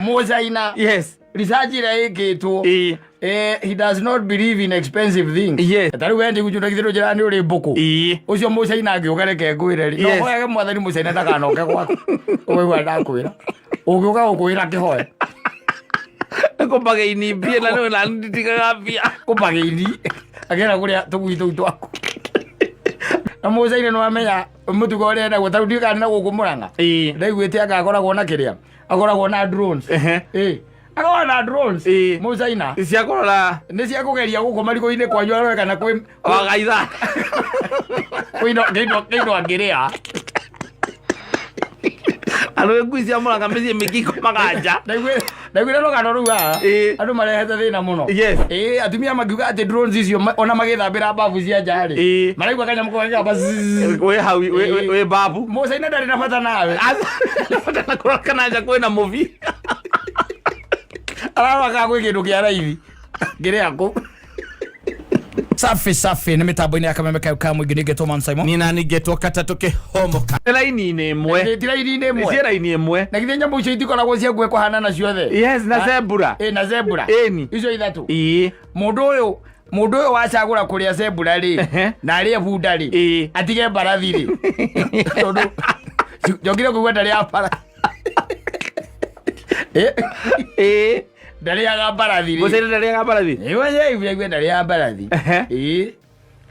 Mũcaina. Yes. Research ĩrĩa ĩkĩtwo. Ĩĩ. He does not believe in expensive things. Yes. Ta rĩu we ndigũnjũ ndagithĩrwo njĩra nĩ ũrĩ mbũkũ. Ĩĩ. Ũcio mũcaina angĩũka reke ngwĩre rĩ. No Yes. hoyage mwathani mũcaina ndakanoke gwaku. Ũkaigua ndakwĩra. Ũngĩũka gũkwĩra kĩhoe. Kũmbageini mbia na nĩ na nditigaga mbia. Kũmbageini. Agera kũrĩa tũgui tũu twaku. Na mũcaina nĩ wamenya mũtugo ũrĩa endagwo ta rĩu ndiũĩ kana na gũkũ Mũrang'a. Ĩĩ. Ndaiguĩte anga akoragwo na kĩrĩa. Akoragwo na drones. Ehe. Ĩĩ. Akoragwo na drones. Ĩĩ. Mũcaina. Cia kũrora Nĩ cia kũgeria gũkũ marigũ-inĩ kwanyu arore kana kwĩ wagaitha. kwĩ indo kĩindo angĩrĩa. Andũ ngui cia Mũrang'a mĩciĩ mĩingĩ ikomaga nja. Ndaiguire rũgano rũu haha. Ĩĩ. Andũ marehete thĩna mũno. Yes. Ĩĩ, atumia makiuga atĩ drones icio ona magĩthambĩra babu cia nja rĩ. Ĩĩ. Maraigua kanyamũ kau gagĩkamba zzzz. Wĩ hau wĩ babu. Mũcaina ndarĩ na bata nawe. Bata na kũrora kana nja kwĩna mũbi. Ararora kana gwĩ kĩndũ kĩa raithi. Ngĩrĩa kũ. Safi safi nĩ mĩtambo-inĩ ya kameme kayo ka mũingĩ ningĩ Thomas Simon. Nĩ nani ngetwo katatũ kĩhomoka. Raini-inĩ ĩmwe. Nĩ ti raini-inĩ ĩmwe. Ciĩ raini ĩmwe. Na githĩ nyamũ icio itikoragwo cia nguo kũhanana ciothe. Yes, na zebra. Ĩ na zebra. Ĩni. Icio ithatũ. Ĩĩ. Mũndũ ũyũ wacagũra kũrĩa zebra rĩ Ehe. na arĩe bunda rĩ Ĩĩ. atige mbarathi rĩ tondũ njokire kũigua ndarĩa mbarathi. Ĩ, Ĩĩ. ndarĩaga mbarathi rĩ. Mũcaina ndarĩaga mbarathi. Ĩĩ, ndarĩaga mbarathi. Ehe. Ĩĩ.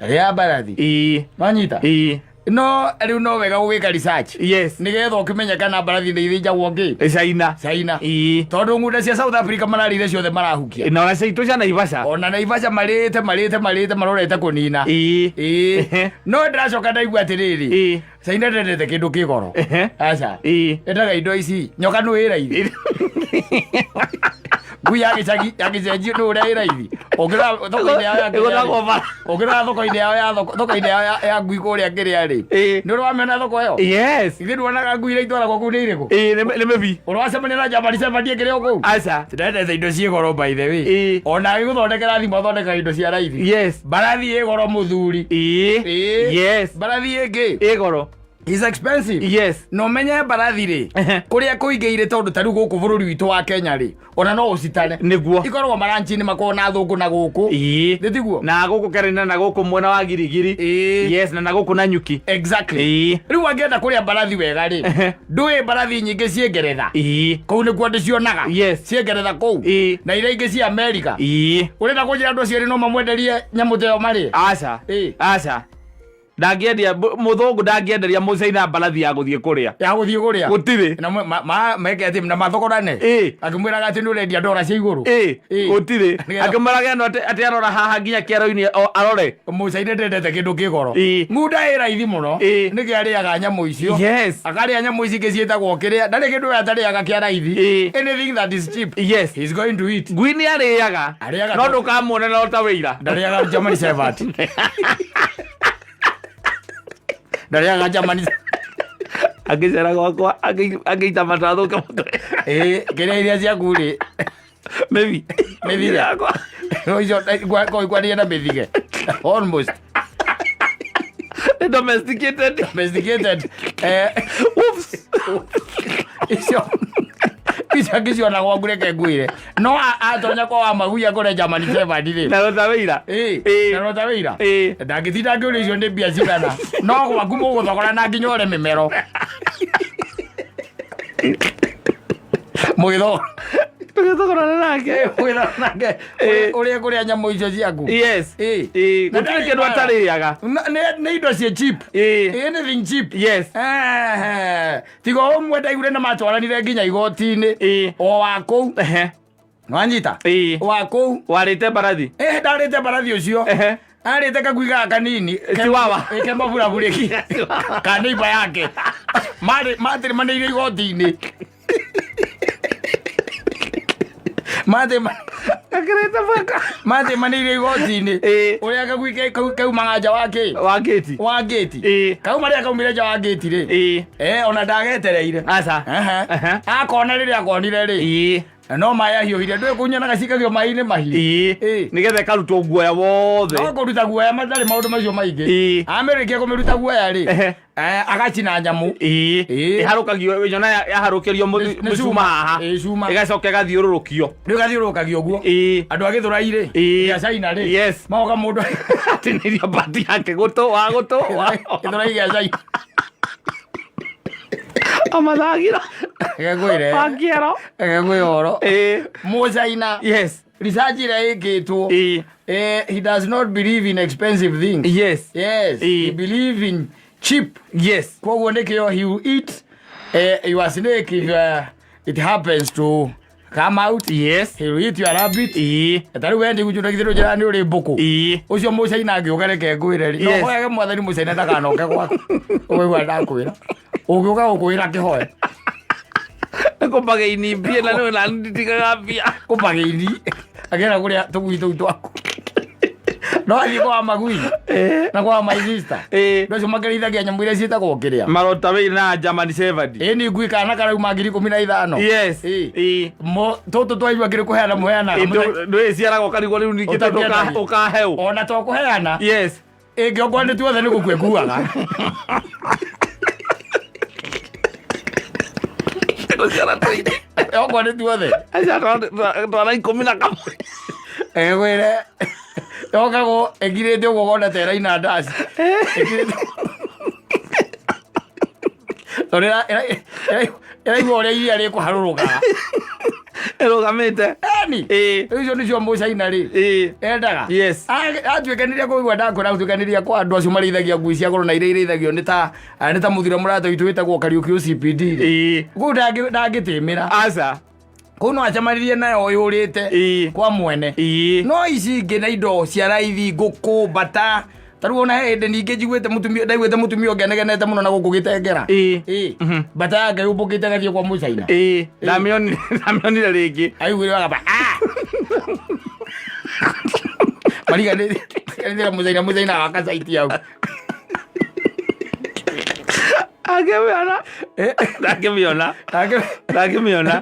Ndarĩaga mbarathi. Ĩĩ. Wanyita? Ĩĩ. No rĩu no wega gũgĩka research. Yes. Nĩgetha ũkĩmenye kana mbarathi nĩ ithĩnjagwo ngĩ. China. China. Ĩĩ. Tondũ ng'unda cia South Africa mararĩire ciothe marahukia. Na ona citũ cia Naivasha. Ona Naivasha marĩte marĩte marĩte marorete kũnina. Ĩĩ. Ĩĩ. Ehe. No ndĩracoka ndaigua atĩrĩrĩ. Ĩĩ. China ndendete kĩndũ kĩ goro. Ehe. Aca. Ĩĩ. Endaga indo ici. Nyoka nũ ĩ raithi. Ngui ya gĩcagi ya gĩcenjio nũ ũrĩa ĩ raithi. Ũngĩrora thoko-inĩ yao ya kĩrĩa rĩ. Ĩgũthagwo bara. Ũngĩrora thoko-inĩ yao ya thoko thoko-inĩ yao ya ngui kũrĩa kĩrĩa rĩ. Ĩĩ. Nĩ ũrĩ wamĩona thoko ĩyo? Yes. Ithuĩ nduonaga ngui iria itwaragwo kũu nĩ irĩkũ? Ĩĩ nĩ nĩ mĩbi. Ũrĩ wacemania na German Shepherd ĩkĩrĩ o kũu? Aca. Ndendete indo ciĩ goro by the way. Ĩĩ. Ona agĩgũthondekera thimũ athondekaga indo cia raithi. Yes. Mbarathi ĩ goro mũthuri. Ĩĩ. Ĩĩ. Yes. Mbarathi ĩngĩ. Ĩ goro. Is expensive. Yes. Na ũmenye mbarathi rĩ, Ehe. kũrĩa kũingĩire tondũ ta rĩu gũkũ bũrũri witũ wa Kenya rĩ, ona no ũcitare. Nĩguo. Ikoragwo maranchi-inĩ makoragwo na thũngũ na gũkũ. Ĩĩ. Nĩ tiguo? Na gũkũ Karina na gũkũ mwena wa Girigiri. Ĩĩ. Yes, na na gũkũ Nanyuki. Exactly. Ĩĩ. Rĩu angĩenda kũrĩa mbarathi wega rĩ, Ehe. ndũĩ mbarathi nyingĩ ciĩ Ngeretha. Ĩĩ. Kũu nĩkuo ndĩcionaga. Yes. Ciĩ Ngeretha kũu. Ĩĩ. Na iria ingĩ cia Amerika. Ĩĩ. Ũrenda kũnjĩra andũ acio erĩ no mamwenderie nyamũ ta ĩyo marĩe? Aca. Ĩĩ. Aca. Ndangĩendia mũthũngũ ndangĩenderia mũcaina mbarathi ya gũthiĩ kũrĩa. Ya gũthiĩ kũrĩa. Gũtirĩ. Na meke atĩ na mathogorane. Ĩĩ. Akĩmwĩraga atĩ nĩ ũrendia ndora cia igũrũ. Ĩĩ. Ĩĩ. Gũtirĩ. Nĩgetha- Akĩmwĩraga ĩno atĩ arora haha nginya kĩaro-inĩ arore. Mũcaina ndendete kĩndũ kĩ goro. Ĩĩ. Ng'unda ĩ raithi mũno. Ĩĩ. Nĩkĩo arĩaga nyamũ icio. Yes. Akarĩa nyamũ ici ingĩ ciĩtagwo kĩrĩa. Ndarĩ kĩndũ we atarĩaga kĩa raithi. Ĩĩ. Anything that is cheap. Yes. He's going to eat. Ngui nĩ arĩaga. Arĩaga No ndũkamuone na ta wĩira. Ndarĩaga German Shepherd. Ndarĩaga German Angĩcera gwakwa angĩita matathũka mũtwe. Ĩĩ, kĩrĩa iria ciaku rĩ. Maybe. Mĩthige. Yakwa. Icio ikwanĩrie na mĩthige. Almost. Nĩ domesticated. Domesticated. Oops. Icio angĩciona gwaku reke ngwĩre. No atonya kwa wa maguia kũrĩa German Shepherd rĩ. Na rota wĩira. Ĩĩ, Ĩĩ. na rota wĩira. Ĩĩ. Ndangĩtinda ngĩũria icio nĩ mbia cigana. No gwaku mũgũthogora na nginya ũre mĩmero. Mũgĩthogora. Tũgĩthogorana nake. Mũgĩthogora nake. Ĩĩ. Ũrĩa kũrĩa nyamũ icio ciaku. Yes. Ĩĩ. Ĩĩ. Na Gũtirĩ ndarĩ kĩndũ mara. atarĩaga. Nĩ indo ciĩ cheap. Ĩĩ. Anything cheap. Yes. Ehe. Tiga ũmwe ndaiguire nĩ matwaranire nginya igoti-inĩ. Ĩĩ. O wa kũu. Ehe. Nwanyita? Ĩĩ. Wa kũu. Warĩte mbarathi. Eh, ndarĩte mbarathi ũcio. Ehe. Arĩte kagui gaka kanini. Chihuahua. Ĩ, ke maburabũrĩki. Ka neighbor yake. Marĩ matĩrĩmanĩire igoti-inĩ. Gakĩrĩte baka. Matĩmanĩire igoti-inĩ. Ĩĩ. Ũrĩa kagui kaumaga nja wa kĩ? Wa ngĩti. Wa ngĩti. Ĩĩ. Kauma rĩrĩa kaumire nja wa ngĩti rĩ. Ĩĩ. Ona ndagetereire. Aca. Ehe. Ehe. Akona rĩrĩa akonire rĩ. Ĩĩ. Na no maĩ ahiũhire ndũĩ kũnyonaga cikagio maĩ-inĩ mahiũ. Ĩĩ. Ĩĩ. Nĩgetha ĩkarutwo guoya wothe. No kũruta guoya matarĩ maũndũ macio maingĩ. Ĩĩ. Amĩrĩkia kũmĩruta guoya rĩ. Ehe. Agacina nyamũ. Ĩĩ. Ĩĩ. Ĩharũkagio nyona yaharũkĩrio Nĩ mũcuma cuma. haha. Ĩĩ, cuma. Ĩgacoka ĩgathiũrũrũkio. Rĩu gathiũrũrũkagio ũguo. Ĩĩ. Andũ a Gĩthũrai rĩ, Ĩĩ. gĩa China rĩ, Yes. magoka mũndũ Atinĩrio bati yake gũtũ wa gũtũ. Gĩthũrai gĩa China. Amathagira. Reke ngwĩre. Wakĩero. Reke ngwĩre ũhoro. Ĩĩ. Mũcaina. Yes. Research ĩrĩa ĩkĩtwo. Ĩĩ. He does not believe in expensive things. Yes. Yes. Ĩĩ. He believe in cheap. Yes. Koguo nĩkĩo he will eat your snake if it happens to come out. Yes. He will eat your rabbit. Ĩĩ. Ta rĩu we ndigũnjũra githĩ ndũnjĩraga nĩ ũrĩ mbũkũ. Ĩĩ. Ũcio mũcaina angĩũka reke ngwĩre rĩ. Yes. No hoyage mwathani mũcaina ndakanoke gwaku. Ũkaigua ndakwĩra. Ũngĩũka gũkwĩra kĩhoe. Kũmbageini mbia na nĩwe nani nditigaga mbia. Kũmbageini. Agera kũrĩa tũgui tũu twaku. No athiĩ kwa magui. Na kwa my sister. Ĩĩ. Andũ acio makĩrĩithagia nyamũ iria ciĩtagwo kĩrĩa. Marota wĩ na German Shepherd. Ĩĩ nĩ ngui kana karauma 15,000. Yes. Ĩĩ. Ĩĩ. Mo tũtũ twaigua kĩrĩ kũheana mũheanaga. Ndwĩciaraga ũkarigwo rĩu ningĩ tondũ Ũtakĩendagia. ũkaheo. Ona to kũheana. Yes. Ĩngĩokorwo nĩ tuothe nĩ gũkua ĩkuaga. Gũciara tũingĩ. Okorwo nĩ tuothe. Aca twara 11. Ĩgwĩre yokagwo ĩngirĩte ũguo wona ta ĩraina ndaci. Ĩngirĩte. Tondũ ĩraigua ũrĩa iria rĩkũharũrũkaga. Ĩrũgamĩte. Eni. Ĩĩ. Rĩu icio nĩcio mũcaina rĩ. Ĩĩ. Endaga. Yes. Atuĩkanĩria kũigua ndakwĩra atuĩkanĩria kwa andũ acio marĩithagia ngui cia goro na iria irĩithagio nĩ ta nĩ ta mũthuri mũrata witũ wĩtagwo Kariũki OCPD rĩ. Ĩĩ. Kũu ndangĩtĩmĩra. Aca. Kũu no acemanirie nayo yũrĩte Ĩĩ. kwa mwene. Ĩĩ. No ici ingĩ na indo cia raithi ngũkũ mbata ta rĩu ona he hĩndĩ ningĩ njiguĩte mũtumia ndaiguĩte mũtumia ũngĩ anegenete mũno na gũkũ gĩtengera. Ĩĩ. Ĩĩ. Mbata yake yũmbũkĩte gathiĩ kwa mũcaina. Ĩĩ. Ndamĩonire rĩngĩ. Aiguire agamba ah! Mariganĩire mũcaina mũcaina wakacaiti hau. Angĩmĩona. Ndangĩmĩona. Ndangĩmĩona.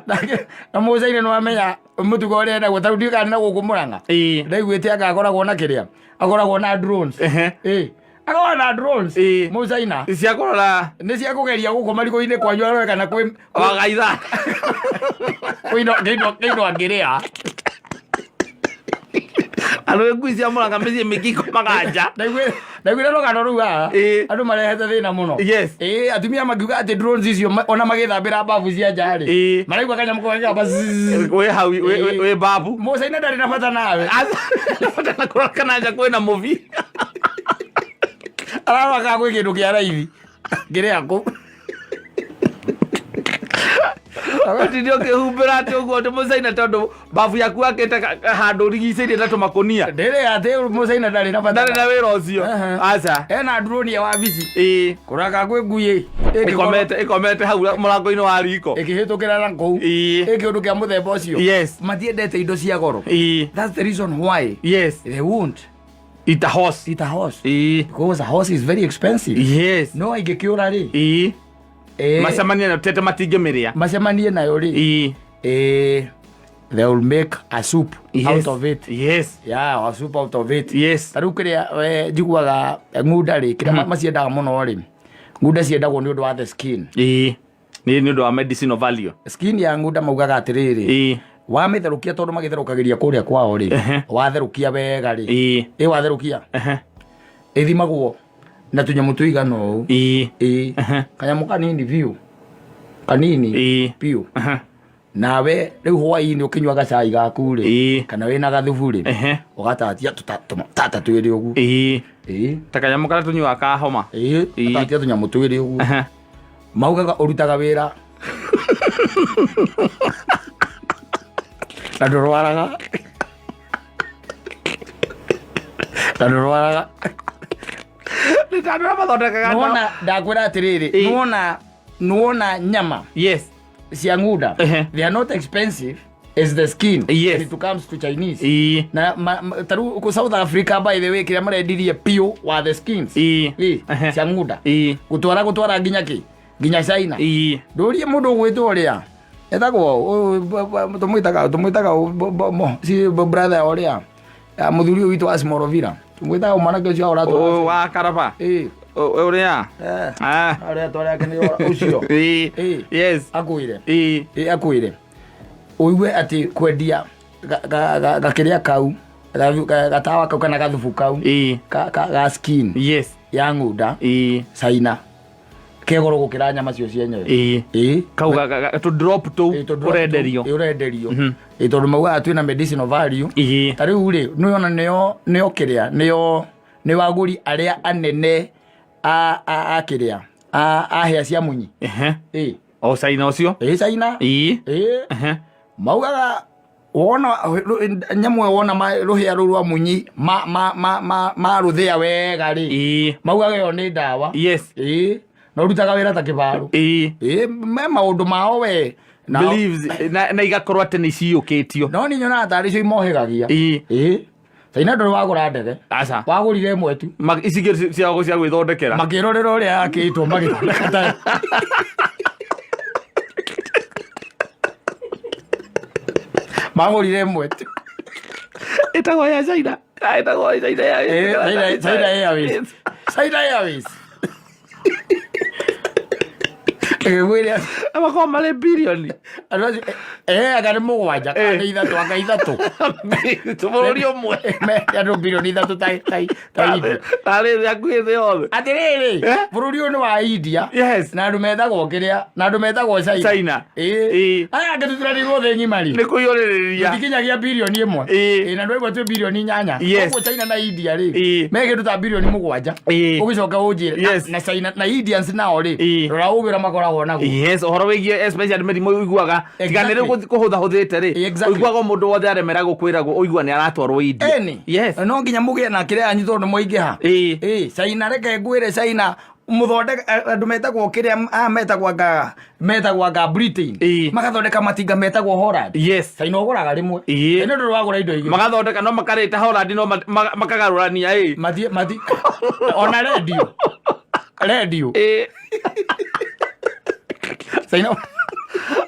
Na mũcaina nĩ wamenya mũtugo ũrĩa endaguo ta rĩu ndiũĩ kana na gũkũ Mũrang'a. Ĩĩ. Ndaiguĩte anga akoragwo na kĩrĩa akoragwo na drones. Ehe. Ĩĩ. Akoragwo na drones. Ĩĩ. Mũcaina. Cia kũrora Nĩ cia kũgeria gũkũ marigũ-inĩ kwanyu arore kana kwĩ wagaitha. kwĩ indo angĩrĩa. Andũ ngui cia Mũrang'a mĩciĩ mĩingĩ ikomaga nja. Ndaiguire rũgano rũu haha. Ĩĩ. Andũ marehete thĩna mũno. Yes. Ĩĩ atumia makiuga atĩ drones icio ona magĩthambĩra babu cia nja rĩ. Ĩĩ. Maraigua kanyamũ kau gagĩkamba zzzz. Wĩ hau wĩ babu. Mũcaina ndarĩ na bata nawe. Aca. Na kũrora kana nja kwĩna mũbi. Ararora kana gwĩ kĩndũ kĩa raithi. Ngĩrĩa kũ. Ũtinde ũkĩhumbĩra atĩ ũguo atĩ mũcaina tondũ babu yaku akĩte handũ ũrigicĩirie na tũmakũnia. Ndĩrĩ atĩ mũcaina ndarĩ na bata. Ndarĩ na wĩra ũcio. Ehe. Aca. Ena drone ya wabici. Ĩĩ. Kũrora kana kwĩ ngui Ĩkomete hau mũrango-inĩ wa riko. ĩkĩhĩtũkĩra na kũu. Ĩĩ. Ĩ kĩũndũ kĩa mũthemba ũcio. Yes. Matiendete indo cia goro. Ĩĩ. That's the reason why Yes. they won't Eat a horse. eat a horse. Ĩĩ. Because a horse is very expensive. Yes. No ingĩkĩũra rĩ. Ĩĩ. Eh, Macemanie nayo tete matingĩmĩrĩa. macemanie nayo rĩ. Ĩĩ. They will make a soup Yes. out of it. Yes. Yeah, a soup out of it. Yes. Ta rĩu kĩrĩa njiguaga ng'unda rĩ, kĩrĩa maciendaga mũno rĩ, ng'unda ciendagwo nĩ ũndũ wa the skin. Ĩĩ. Nĩ ũndũ wa medicinal value. Skin ya ng'unda maugaga atĩrĩrĩ, Ĩĩ. wamĩtherũkia tondũ magĩtherũkagĩria kũrĩa kwao rĩ, Ehe. watherũkia wega rĩ, Ĩĩ. ĩ watherũkia, Ehe. ĩthimagwo na tũnyamũ tũigana ũũ. Ĩĩ. Ĩĩ. Ehe. Kanyamũ kanini biũ. Kanini Ĩĩ. biũ. Ehe. Nawe rĩu hwaĩ-inĩ ũkĩnyua gacai gaku rĩ, Ĩĩ. kana wĩna gathubu rĩ, Ehe. ũgatatia tũtata twĩrĩ ũguo. Ĩĩ. Ĩĩ. Ta kanyamũ karĩa tũnyuaga ka homa. Ĩĩ, Ĩĩ. ũgatatia tũnyamũ twĩrĩ ũguo. Ehe. Maugaga ũrutaga wĩra. Na ndũrwaraga. Na ndũrwaraga. Nĩ ta andũ arĩa mathondekaga ndawa. Nĩwona ndakwĩra atĩrĩrĩ, Ĩĩ. nĩwona nyama Yes. cia ng'unda. Ehe. They are not expensive as the skin Yes. when it comes to Chinese. Ĩĩ. Na ta rĩu kũ South Africa by the way kĩrĩa marendirie piũ wa the skins. Ĩĩ. Ĩĩ, Ehe. cia ng'unda. Ĩĩ. Gũtwara nginya kĩ? Nginya China. Ĩĩ. Ndũrie mũndũ ũgwĩtwo ũrĩa etagwo tũmwĩtaga si brother ũrĩa mũthuri ũyũ witũ wa Smorovira tũmwĩtaga mwanake ũcio Ũyũ ũratwara wa karaba. Ĩĩ. Ũrĩa. Ah. Arĩa twara yake nĩ ũcio. Ĩĩ. Ĩĩ. Yes. Akwĩre. Ĩĩ. Ĩ akwĩre. Ũigue atĩ kwendia gakĩrĩa kau gatawa kau kana gathubu kau Ĩĩ. ga skin Yes. ya ng'unda Ĩĩ. China kegoro gũkĩra nyama cio cienyewe. Ĩĩ. Ĩĩ. Kau tũ drop tũu Ĩ, tondũ ũrenderio. Ĩ, ũrenderio. Ĩ, tondũ maugaga twĩna medicinal value. Ĩĩ. Ta rĩu rĩ, nĩwona nĩo nĩo kĩrĩa nĩo nĩo agũri arĩa anene a kĩrĩa a hĩa cia munyi. Ehe. Ĩ. O China ũcio. Ĩ China. Ĩĩ. Ĩ. Ehe. Maugaga wona nyamũ ĩyo wona rũhĩa rũu rwa munyi ma rũthĩa wega rĩ. Ĩĩ. Maugaga ĩyo nĩ ndawa. Yes. Ĩ. Na ũrutaga wĩra ta kĩbarũ. Ĩĩ. Ĩ, me maũndũ mao we. Beliefs na igakorwo atĩ nĩ ciyũkĩtio. No nĩ nyonaga tarĩ cio imohĩgagia. Ĩĩ. Ĩ. China ndũrĩ wagũra ndege. Aca. Wagũrire ĩmwe tu. Ici ingĩ ciao cia gwĩthondekera. Makĩrorera ũrĩa yakĩtwo magĩthondeka tayo. Magũrire ĩmwe tu. Ĩtagwo ya China. Ah, ĩtagwo China ya Ĩ, China Airways. China Airways. Ĩgĩkwĩra Makoragwo marĩ birioni. Andũ acio anga nĩ mũgwanja kana nĩ ithatũ anga ithatũ. Bũrũri ũmwe. Me andũ birioni ithatũ ta India. Tarĩ hakuhĩ thĩ yothe. Atĩrĩrĩ, Eh? bũrũri ũyũ nĩ wa India. Yes. Na andũ metagwo kĩrĩa, na andũ metagwo China. China. Ĩĩ. Ĩĩ. Aya angĩ tũtiranĩirwo thĩ ng'ima rĩ. Nĩ kũiyũrĩrĩria. Tũtikinyagia birioni ĩmwe. Ĩĩ. Ĩĩ, na ndwaigua twĩ birioni 8. Yes. Koguo China na India rĩ. Ĩĩ. Me kĩndũ ta birioni 7. Ĩĩ. Ũgĩcoka ũnjĩre. Yes. Na China na Indians nao rĩ. Ĩĩ. Rora ũgĩ ũrĩa makoragwo naguo. Yes, ũhoro wĩgiĩ especially mĩrimũ ũiguaga tiga nĩ rĩu Exactly. kũhũthahũthĩte rĩ Exactly. ũiguaga mũndũ wothe aremera gũkwĩragwo ũigua nĩ aratwarwo India. Ĩni. Yes. No nginya mũgĩe na kĩrĩa yanyu tondũ mwaingĩha. Ĩĩ. Ĩĩ, China reke ngwĩre China mũthondeka andũ metagwo kĩrĩa aya metagwo anga metagwo anga Britain. Ĩĩ. Magathondeka matinga metagwo Holland. Yes. China ũgũraga rĩmwe. Ĩĩ. China ndũrĩ wagũra indo igĩrĩ. Magathondeka no makarĩta Holland no makagarũrania ĩ. Mathiĩ mathi ona redio. Redio. Ĩĩ. China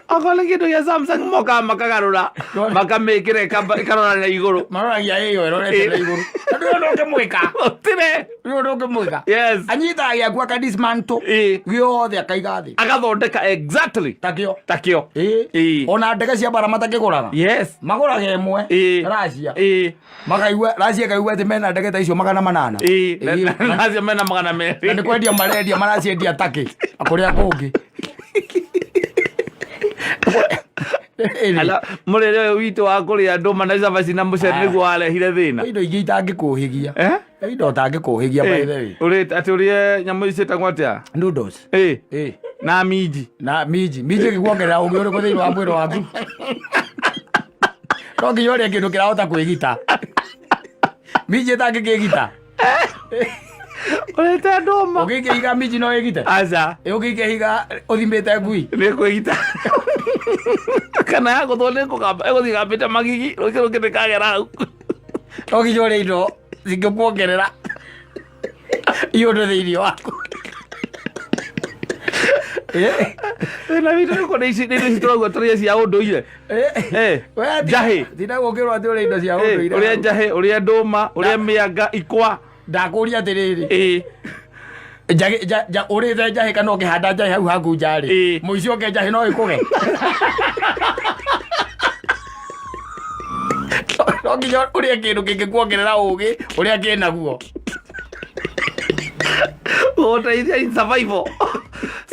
Okorwo nĩ kĩndũ gĩa Samsung mokaga makagarũra makamĩkĩra ĩkarora na igũrũ. maroragia ĩyo ĩrorete na igũrũ. Na ndũrĩ ũndũ ũngĩmwĩka. Gũtirĩ. Ndũrĩ ũndũ ũngĩmwĩka. Yes. Anyitaga gĩaku aka dismantle. Ĩĩ. Gĩothe akaiga thĩ. Agathondeka exactly Takĩo. takĩo. Ĩĩ. Ĩĩ. Ona ndege cia bara matakĩgũraga. Yes. Magũraga ĩmwe. Ĩĩ. Russia. Ĩĩ. Makaigua Russia ĩkaigua atĩ mena ndege ta icio 800. Ĩĩ. Ĩĩ. Na acio mena magana Na nĩ merĩ. kwendia marendia maraciendia takĩ kũrĩa kũngĩ. Ala mũrĩre ũyũ witũ wa kũrĩa ndũma na cabaci na mũcere Ah. nĩguo warehire thĩna. Indo ingĩ itangĩkũhĩgia. Eh? Indo ũtangĩkũhĩgia by the way. Atĩ ũrĩe nyamũ ici ciĩtagwo atĩa? Noodles. Ĩĩ. Ĩĩ. Na minji. Na minji. Minji ĩgĩkuongerera ũgĩ ũrĩkũ thĩinĩ wa mwĩrĩ waku? No nginya ũrĩe kĩndũ kĩrahota kwĩgita. Minji ĩtangĩkĩgita. Ũrĩte ndũma. Ũngĩkĩhiga minji no ĩgite. Aca. Ũngĩkĩhiga ũthimĩte ngui. Nĩ kwĩgita. Kana yagũthwo nĩ kũgamba ĩgũthiĩ ĩgambĩte magigi rũkĩ rũngĩ nĩkagera hau. No nginya ũrĩe indo cingĩkuongerera iũndũ thĩinĩ waku. Thĩna witũ nĩ kuona ici nĩ indo ici tũrauga tũrĩe cia ũndũire. Eh, njahĩ. Tinda gũkĩrwo atĩ ũrĩe indo cia Eh, ũndũire. Ũrĩe njahĩ, ũrĩe ndũma, ũrĩe mĩanga, ikwa. Ndakũria atĩrĩrĩ. Ĩĩ. Ũrĩte njahĩ kana ũkĩhanda njahĩ hau haku nja rĩ. Ĩĩ. Mũici oke njahĩ no ĩkũge. No nginya ũrĩe kĩndũ kĩngĩkuongerera ũgĩ ũrĩa kĩnaguo. Gũgũteithia in survival.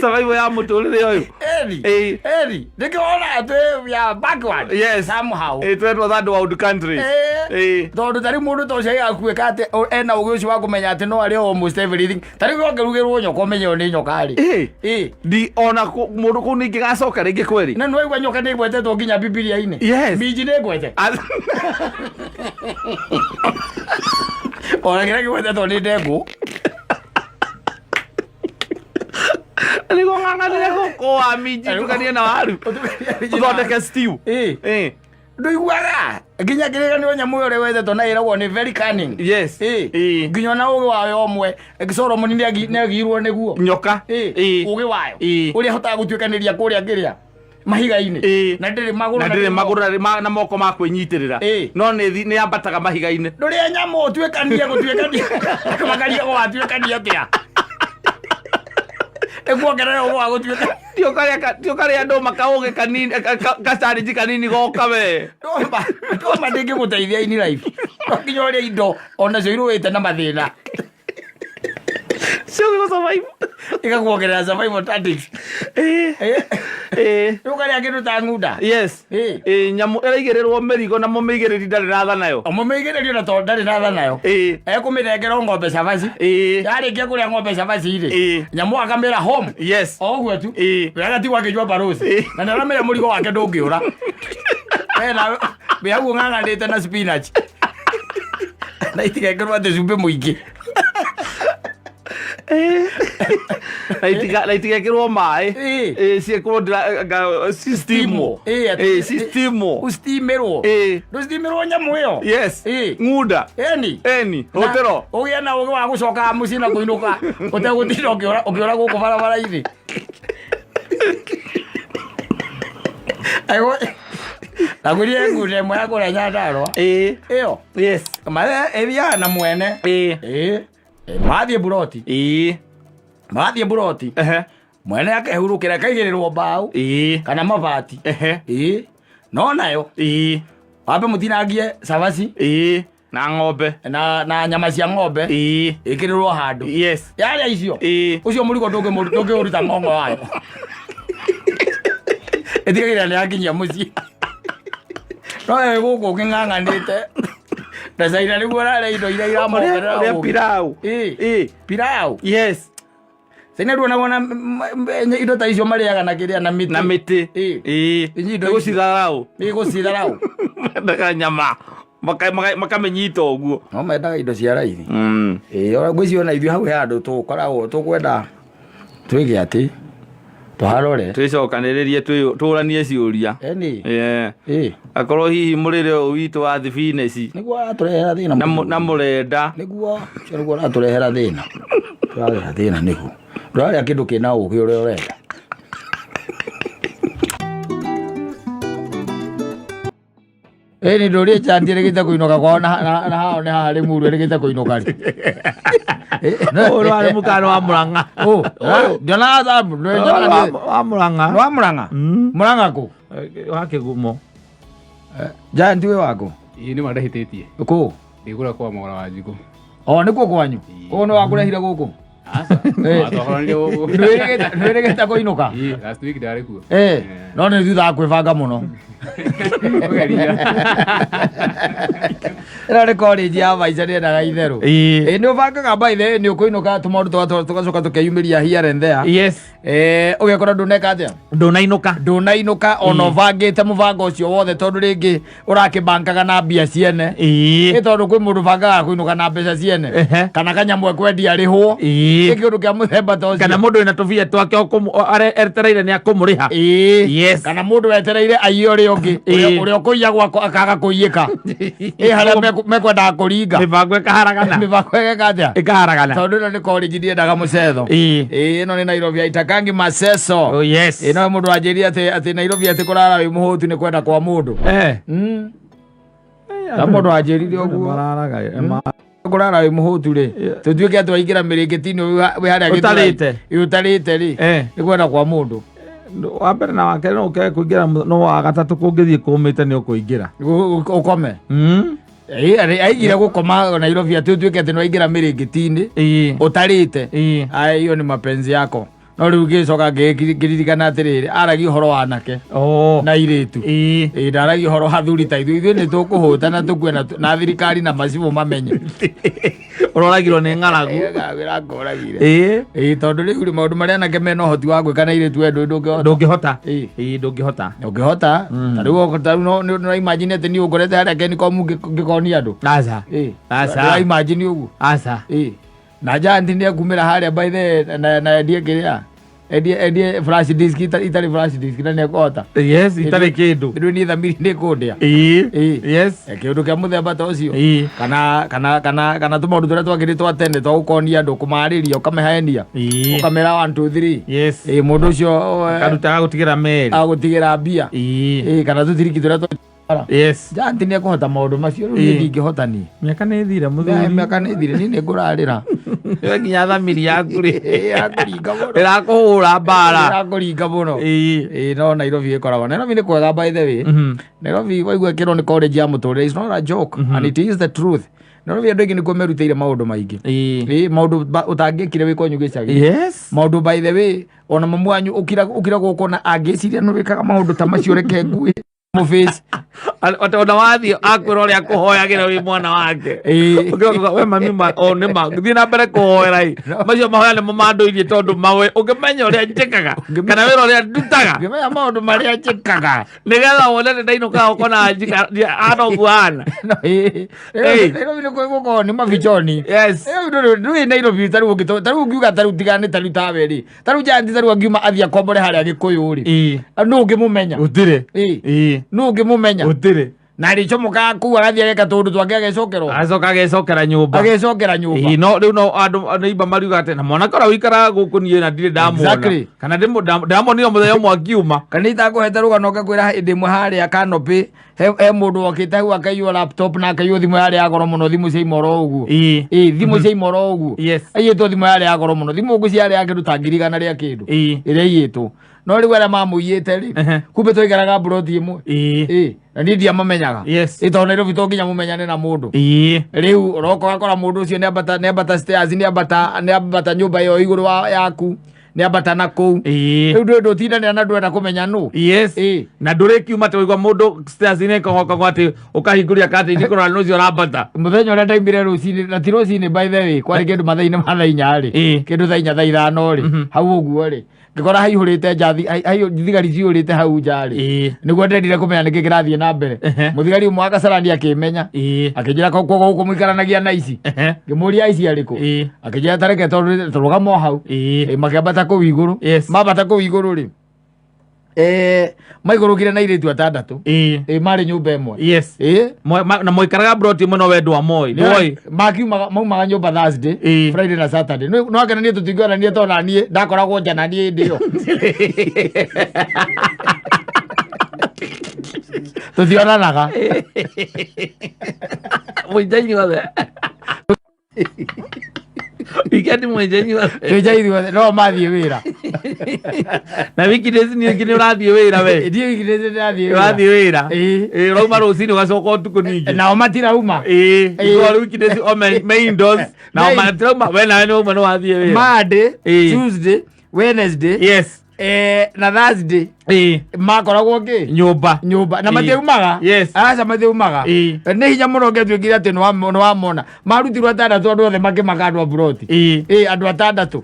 Survival ya mũtũrĩre ũyũ. Eri. Ĩĩ. Eri. Nĩkĩo wona atĩ we are backward. Yes. Somehow. Ĩĩ twetwo third world countries. Ĩĩ. Ĩĩ. Tondũ ta rĩu mũndũ ta ũcio agĩgakuĩka atĩ ena ũgĩ ũcio wa kũmenya atĩ no arĩe almost everything. Ta rĩu ũngĩrugĩrwo nyoka ũmenye ĩyo nĩ nyoka rĩ. Ĩĩ. Ĩĩ. Ndi ona mũndũ kũu ningĩ gacoka rĩngĩ kweri. Na nĩwaigua nyoka nĩ ĩgwetetwo nginya Bibilia-inĩ. Yes. Minji nĩ ĩgwete. Ona kĩrĩa kĩgwetetwo nĩ ndengũ. Nĩguo ng'ang'anĩre gũkũa minji tukanie na waru. Ũthondeke stew. Ĩĩ. Ĩĩ. Ndũiguaga nginya kĩrĩkanĩro nyamũ ĩyo ũrĩa na ĩragwo nĩ very cunning. Yes. Ĩĩ. Ĩĩ. Nginya ona ũgĩ wayo ũmwe Solomon nĩagirwo nĩguo. Nyoka. Ĩĩ. Ĩĩ. Ũgĩ wayo. Ĩĩ. Ũrĩa ĩhotaga gũtuĩkanĩria kũrĩa kĩrĩa mahiga-inĩ. Ĩĩ. Na ndĩrĩ magũrũ Na ndĩrĩ magũrũ na ndĩrĩ na moko ma kwĩnyitĩrĩra. Ĩĩ. No nĩ yambataga mahiga-inĩ. Ndũrĩa nyamũ ũtuĩkanie gũtuĩkania. Makaria gwatuĩkania atĩa. Ĩkuongerera ũgĩ wa gũtuĩka. Ti ũkarĩa ndũma kaũgĩ kanini, gacarinji kanini goka we. Ndũma, ndũma ndĩngĩgũteithia in life. No nginya ũrĩe indo onacio irũĩte na mathĩna. Cio gũ survive. Ĩgakuongerera survival tactics. Ĩĩ. Rĩu ũkarĩa kĩndũ ta ng'unda. Yes. Ĩĩ. Ĩĩ, nyamũ ĩraigĩrĩrwo mĩrigo na mũmĩigĩrĩri ndarĩ na tha nayo. Mũmĩigĩrĩri ona tondũ ndarĩ na tha nayo. Ĩĩ. Ekũmĩnengera o ng'ombe cabaci. Ĩĩ. Yarĩkia kũrĩa ng'ombe cabaci rĩ. Ĩĩ. Nyamũ akamĩra home. Yes. O ũguo tu. Ĩĩ. We agatigwo akĩnyua barosi. Ĩĩ. Na nĩaramenya mũrigo wake ndũngĩũra. We nawe wĩ hau ũng'ang'anĩte na spinach. Na itigekĩrwo atĩ cumbĩ mũingĩ. Na itigekĩrwo maĩ. Ĩĩ. Ĩĩ, ciĩkĩrwo sistimwo. Ĩĩ, atĩ- Ĩĩ, sistimwo. Ũstimirwo. Ĩĩ. Ndũstimirwo nyamũ ĩyo. Yes. Ĩĩ. Ng'unda. Ĩni. Ĩni. Hũtĩro. Ũgĩe na ũgĩ wa gũcokaga mũciĩ na kũinũka ũtegũtinda ũkĩũra ũkĩũra gũkũ barabara-inĩ. Ndagũrire ngunda ĩmwe ya kũrĩa Nyandarũa. Ĩĩ. Ĩyo. Yes. Ĩthiaga na mwene. Ĩĩ. Ĩĩ. Mathiĩ mburoti. Ĩĩ. Mathiĩ mburoti. Ehe. Mwene akehurũkĩra ĩkaigĩrĩrwo mbaũ Ĩĩ. kana mabati. Ehe. Ĩĩ. No nayo Ĩĩ. wambe mũtinangie cabaci Ĩĩ. Na ng'ombe. na nyama cia ng'ombe Ĩĩ. ĩkĩrĩrwo handũ. Yes. Yarĩa icio. Ĩĩ. Ũcio mũrigo ndũngĩũruta ng'ong'o wayo. Ĩtigagĩrĩra nĩ yakinyia mũciĩ. No we gũkũ ũkĩng'ang'anĩte na caina nĩguo ũrarĩa indo iria iramongerera Ũrĩa ũũgĩ. pilau. Ĩĩ. Ĩĩ. Pilau. Yes. Caina nduonaga ona indo ta icio marĩaga na kĩrĩa na mĩtĩ. Na mĩtĩ. Ĩĩ. Ĩĩ. Inyuĩ indo Nĩ gũcitharau. Nĩ gũcitharau. Mendaga nyama. Makamĩnyita ũguo. No mendaga indo cia raithi. Mm. Ĩĩ ona ngwĩciria ona ithuĩ hau he handũ tũkoragwo tũkwenda twĩke atĩ tũharore. Twĩcokanĩrĩrie tũranie ciũria. Ĩni. Yeah. Ĩĩ. Akorwo hihi mũrĩre ũyũ witũ wa thibineci Nĩguo aratũrehera thĩna. na mũrenda. Nĩguo ũcio nĩguo ũratũrehera thĩna. Tũrarehera thĩna nĩguo. Ndũrarĩa kĩndũ kĩna ũgĩ ũrĩa ũrenda. Ĩni ndũrie chanti ĩrĩgĩte kũinũka kwao na hao nĩ haha rĩ muru ĩrĩgĩte kũinũka rĩ. Ũyũ warĩ mũkano wa Mũrang'a. Ũ, ndionaga thabu, Wa Mũrang'a. nĩ wa Mũrang'a? Mũrang'a kũ? Wa Kĩgumo. Giant wĩ wakũ? Ĩĩ nĩ ma ndahĩtĩtie. Kũ? Ndĩgũra kwa Mwaũra wa Njukũ. O nĩkuo kwanyu? Kũu nĩ wakũrehire gũkũ? Aca. Watwahoranire gũkũ. Ndwĩrĩgĩte kũinũka? Ĩĩ, last week ndarĩ kuo. Eh, no nĩ thutha wa kwĩbanga mũno. Kũgeria. Ĩno nĩ college ya maica nĩendaga itherũ. Ĩĩ. Ĩĩ nĩ ũbangaga by the way nĩ ũkũinũka tũmaũndũ tũgacoka tũkeyumĩria here and there. Yes. Eh, ũgekora ndũneka atĩa? Ndũnainũka. Ndũnainũka ona ũbangĩte mũbango ũcio wothe tondũ rĩngĩ ũrakĩbankaga na mbia ciene. Ĩĩ. Ĩ tondũ kwĩ mũndũ ũbangaga kũinũka na mbeca ciene. Ehe. Kana kanyamũ ekwendia arĩhwo. Ĩĩ. Ĩ kĩũndũ kĩa mũthemba ta ũcio. Kana mũndũ wĩna tũbia twake etereire nĩ akũmũrĩha. Ĩĩ. Yes. Kana mũndũ wetereire aiye ũrĩa ũngĩ. Ĩĩ. Ũrĩa ũkũiya gwakwa akaga kũiyĩka. Ĩ harĩa mekwendaga kũringa. Mĩbango ĩkaharagana. Mĩbango ĩgeka atĩa? Ĩkaharagana. Tondũ ĩno nĩ college ndiendaga mũcetho. Ĩĩ. Ĩĩ ĩno nĩ Nairobi haitakangi maceso. Oh, yes. Ĩĩ no mũndũ wanjĩrire atĩ Nairobi atĩ kũrara wĩ mũhũtu nĩ kwenda kwa mũndũ. Eh. Ta mũndũ wanjĩrire ũguo. Mararaga. Kũrara wĩ mũhũtu rĩ. Tũtuĩke atĩ waingĩra mĩrĩngĩti-inĩ wĩ harĩa Gĩthũrai. Ũtarĩte. Ĩ, ũtarĩte rĩ. Eh. Nĩ kwenda kwa mũndũ. Wa mbere na wa kerĩ no ũkage kũingĩra no wa gatatũ kũngĩthiĩ kũmĩte nĩ ũkũingĩra. Ũkome. Ĩ, aigire gũkoma Nairobi atĩ ũtuĩke atĩ nĩwaingĩra mĩrĩngĩti-inĩ Ĩĩ. ũtarĩte. Ĩĩ. Aya hiyo ni mapenzi yako. No rĩu ngĩcoka ngĩririkana atĩrĩrĩ aragia ũhoro wa anake Oh. na airĩtu. Ĩĩ. Ĩ ndaragia ũhoro wa athuri ta ithuĩ ithuĩ nĩ tũkũhũta na tũkue na thirikari na macibũ mamenye. Ũroragirwo nĩ ng'aragu. Wĩra ngoragire. Ĩĩ. Ĩ tondũ rĩu rĩ maũndũ marĩa anake mena ũhoti wa gwĩka na airĩtu we ndũĩ ndũngĩhota. Ndũngĩhota. Ĩĩ. Ĩĩ ndũngĩhota. Ndũngĩhota. Ta rĩu ta rĩu no imagine atĩ niĩ ũngorete harĩa Kencom ngĩkonia andũ. Aca. Ĩ. Aca. Ndũra imagine ũguo. Aca. Ĩ. Na giant nĩ ekumĩra harĩa by the na endie kĩrĩa endie flash disk itarĩ flash disk na nĩ ekũhota. Yes, itarĩ kĩndũ. Rĩu niĩ thamiri nĩ kũndĩa. Ĩĩ. Ĩĩ. Yes. Kĩũndũ kĩa mũthemba ta ũcio. Ĩĩ. Kana tũmaũndũ tũrĩa twakĩrĩ twa tene twa gũkonia andũ kũmarĩria ũkamehenia. Ĩĩ. Ũkamera 1 2 3. Yes. Ĩ mũndũ ũcio Karuta gagũtigĩra meri. agũtigĩra mbia. Ĩĩ. Ĩ kana tũtiriki tũrĩa twa Yes. Giant nĩ ekũhota maũndũ macio rĩu niĩ Ĩĩ. ndingĩhota niĩ. Mĩaka nĩ ĩthire mũthuri. Mĩaka nĩ ĩthire niĩ nĩ ngũrarĩra. We nginya thamiri yaku rĩ Ĩrakũringa mũno. Ĩrakũhũra mbara. Ĩrakũringa mũno. Ĩĩ. Ĩĩ, no Nairobi ĩkoragwo, Nairobi nĩ kwega, by the way. Nairobi waigua kĩrwo nĩ college ya mũtũrĩre, is not a joke, and it is the truth. Nairobi andũ aingĩ nĩkuo merutĩire maũndũ maingĩ. Ĩĩ. Ĩĩ, maũndũ ũtangĩkire wĩ kwanyu gĩcagi. Yes. Maũndũ, by the way, ona mamu wanyu ũkira ũkira gũkũ na angĩciria nĩ wĩkaga maũndũ ta macio, reke ngui mũbĩci. Ate ona wathiĩ akwĩra ũrĩa akũhoyagĩra wĩ mwana wake. Ĩĩ. Ũkĩroka we mami ma o nĩ ma thiĩ na mbere kũhoera ĩ. Macio mahoya nĩmo mandũirie tondũ mawe ũngĩmenya ũrĩa njĩkaga kana wĩra ũrĩa ndutaga. Ngĩmenya maũndũ marĩa njĩkaga. Nĩgetha wone nĩ ndainũkaga ũkona njika hana ũguo hana. No, ĩĩ. Ĩĩ. Nairobi nĩ gũkorwo nĩ mabichoni. Yes. Ndũĩ Nairobi tarĩu tarĩu ũngiuga tarĩu tigane tarĩu tawe rĩ, tarĩu janti tarĩu angiuma athiĩ akombore harĩa Gĩkũyũ rĩ, Ĩĩ. nũ ũngĩmũmenya? Gũtirĩ. Ĩĩ. Ĩĩ. Nũ ũngĩmũmenya? Gũtirĩ. Na arĩcomokaga kũu agathiĩ ageka tũũndũ twake, agecokerwo. Acoka agecokera nyũmba. Agecokera nyũmba. Ĩĩ, no rĩu no andũ nĩimba mariuga atĩ na mwanake ũrĩa ũikaraga gũkũ niĩ na ndirĩ ndamuona. Exactly. Kana ndamuonire mũthenya ũmwe akiuma. Kana itakũhete rũgano ngakwĩra hĩndĩ ĩmwe harĩa canopy he mũndũ wokĩte hau akaiywo laptop na akaiywo thimũ yarĩ ya goro mũno, thimũ cia imoro ũguo. Ĩĩ. Ĩĩ, thimũ cia imoro ũguo. Yes. Aiyĩtwo thimũ yarĩ ya goro mũno, thimũ ũguo ciarĩ ya kĩndũ ta 100,000 rĩa kĩndũ. Ĩĩ. Ĩrĩa iyĩtwo, no rĩu arĩa mamũiyĩte rĩ, kumbe twaikaraga mburoti ĩmwe. Ĩĩ. Ĩĩ, na niĩ ndiamamenyaga. Yes. Ĩ, tondũ Nairobi to nginya mũmenyane na mũndũ. Ĩĩ. Rĩu ũroka ũgakora mũndũ ũcio nĩambata stairs, nĩambata nyũmba ĩyo igũrũ wa yaku, nĩambata na kũu. Ĩĩ. Rĩu ndũĩ ndũtindanĩra na ndwenda kũmenya nũ. Yes. Ĩĩ. Na ndũrĩkiuma atĩ waigua mũndũ stairs-inĩ kong'okong'o atĩ ũkahingũria curtain kũrora nũ ũcio ũrambata. Mũthenya ũrĩa ndaimire rũcinĩ, na ti rũcinĩ by the way, kwarĩ kĩndũ mathaa-inĩ ma thaa 4 rĩ, Ĩĩ. kĩndũ thaa 4, thaa 5 rĩ, hau ũguo rĩ, ngĩkora haihũrĩte nja, thigari cihũrĩte hau nja rĩ. Ĩĩ. Nĩguo ndendire kũmenya nĩkĩ kĩrathiĩ na mbere. Mũthigari ũmwe wa Kasarani akĩmenya, akĩnjĩra, "Koguo gũkũ mũikaranagia na ici?" Ngĩmũria, "Aici arĩkũ?" Akĩnjĩra, "Tareke tondũ tũrũgama o hau." Ĩĩ. Ĩ, makĩambata kũu igũrũ. Yes. Mambata kũu igũrũ rĩ, maigũrũkire na airĩtu atandatũ. Ĩĩ. Ĩ, marĩ nyũmba ĩmwe. Yes. Ĩ. Na moikaraga broti ĩmwe no we ndwamoĩ. Ndwoĩ. Makiumaga maumaga nyũmba Thursday, Ĩĩ. Friday na Saturday. No akena niĩ tũtingĩonania tondũ na niĩ ndakoragwo nja na niĩ hĩndĩ ĩyo tũtionanaga. Mũinja inyuothe. Weekend mũinja inyuothe. Twĩnja ithuothe no mathiĩ wĩra. Na weekdays ningĩ nĩ ũrathiĩ wĩra we. Ndiĩ weekdays ndĩrathiĩ wĩra. Ũrathiĩ wĩra. Ĩĩ. Ĩĩ, ũrauma rũcinĩ ũgacoka ũtukũ ningĩ. Nao matirauma. Ĩĩ. Ĩĩ. Ĩĩ. Weekdays o me indoors. Nao matirauma we nawe nĩ ũmwe nĩ wathiĩ wĩra. Monday, Ĩĩ. Tuesday, Wednesday, Yes. na Thursday Ĩĩ. makoragwo ngĩ Nyũmba. Nyũmba na Ĩĩ. matiaumaga. Yes. Aca, matiaumaga. Ĩĩ. Nĩ hinya mũno ũngĩatuĩkire atĩ nĩ wamona marutirwo atandatũ, andũ othe makĩmaka, andũ a buroti. Ĩĩ. Ĩĩ, andũ atandatũ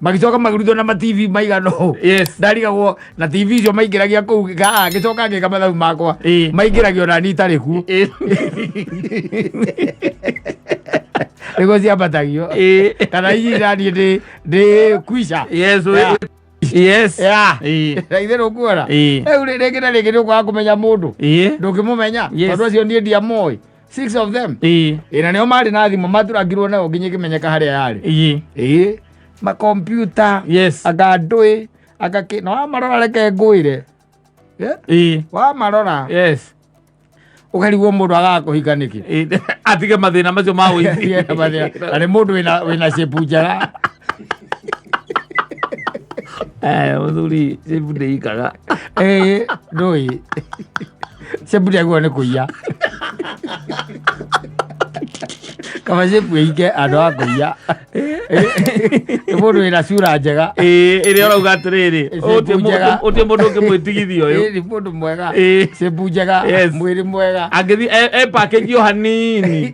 magĩcoka makĩrutwo na ma TV maigana ũũ. Yes. Ndarigagwo na TV icio maingĩragia kũu, ngĩcoka ngĩka mathabu makwa. Ĩĩ. Maingĩragio na niĩ itarĩ kuo. Ĩĩ. Nĩguo ciambatagio. Ĩĩ. Kana ici naniĩ ndĩ kwica. Yes. Yeah. Yes. Yeah. Ĩĩ. Na ithe ndũkuona. Ĩĩ. Rĩu rĩngĩ na rĩngĩ nĩũkwaga kũmenya mũndũ. Ĩĩ. Ndũngĩmũmenya. Yes. Tondũ acio niĩ ndiamoĩ, six of them. Ĩĩ. Ĩ, na nĩo marĩ na thimũ maturangirwo nayo nginya ĩkĩmenyeka harĩa yarĩ. Ĩĩ. Ĩ, makompiuta. Yes. Anga ndũĩ anga kĩ na wamarora, reke ngwĩre. Ĩĩ. Wamarora Yes. ũkarigwo mũndũ agaga kũhika nĩkĩ. Ĩĩ. Atige mathĩna macio ma ũici. Na nĩ mũndũ wĩna shape njega. Mũthuri shape ndĩikaga. Ĩ, ndũĩ shape ndĩagĩrĩirwo nĩ kũiya, kaba shape ĩike andũ a kũiya. Nĩ mũndũ wĩna cura njega. Ĩĩ, ĩrĩa ũrauga atĩrĩrĩ, Shape njega. ũtĩ mũndũ ũngĩmwĩtigithia ũyũ. Ĩ, nĩ mũndũ mwega. Ĩĩ. Shape njega. Yes. Mwĩrĩ mwega. Angĩthiĩ e package o hanini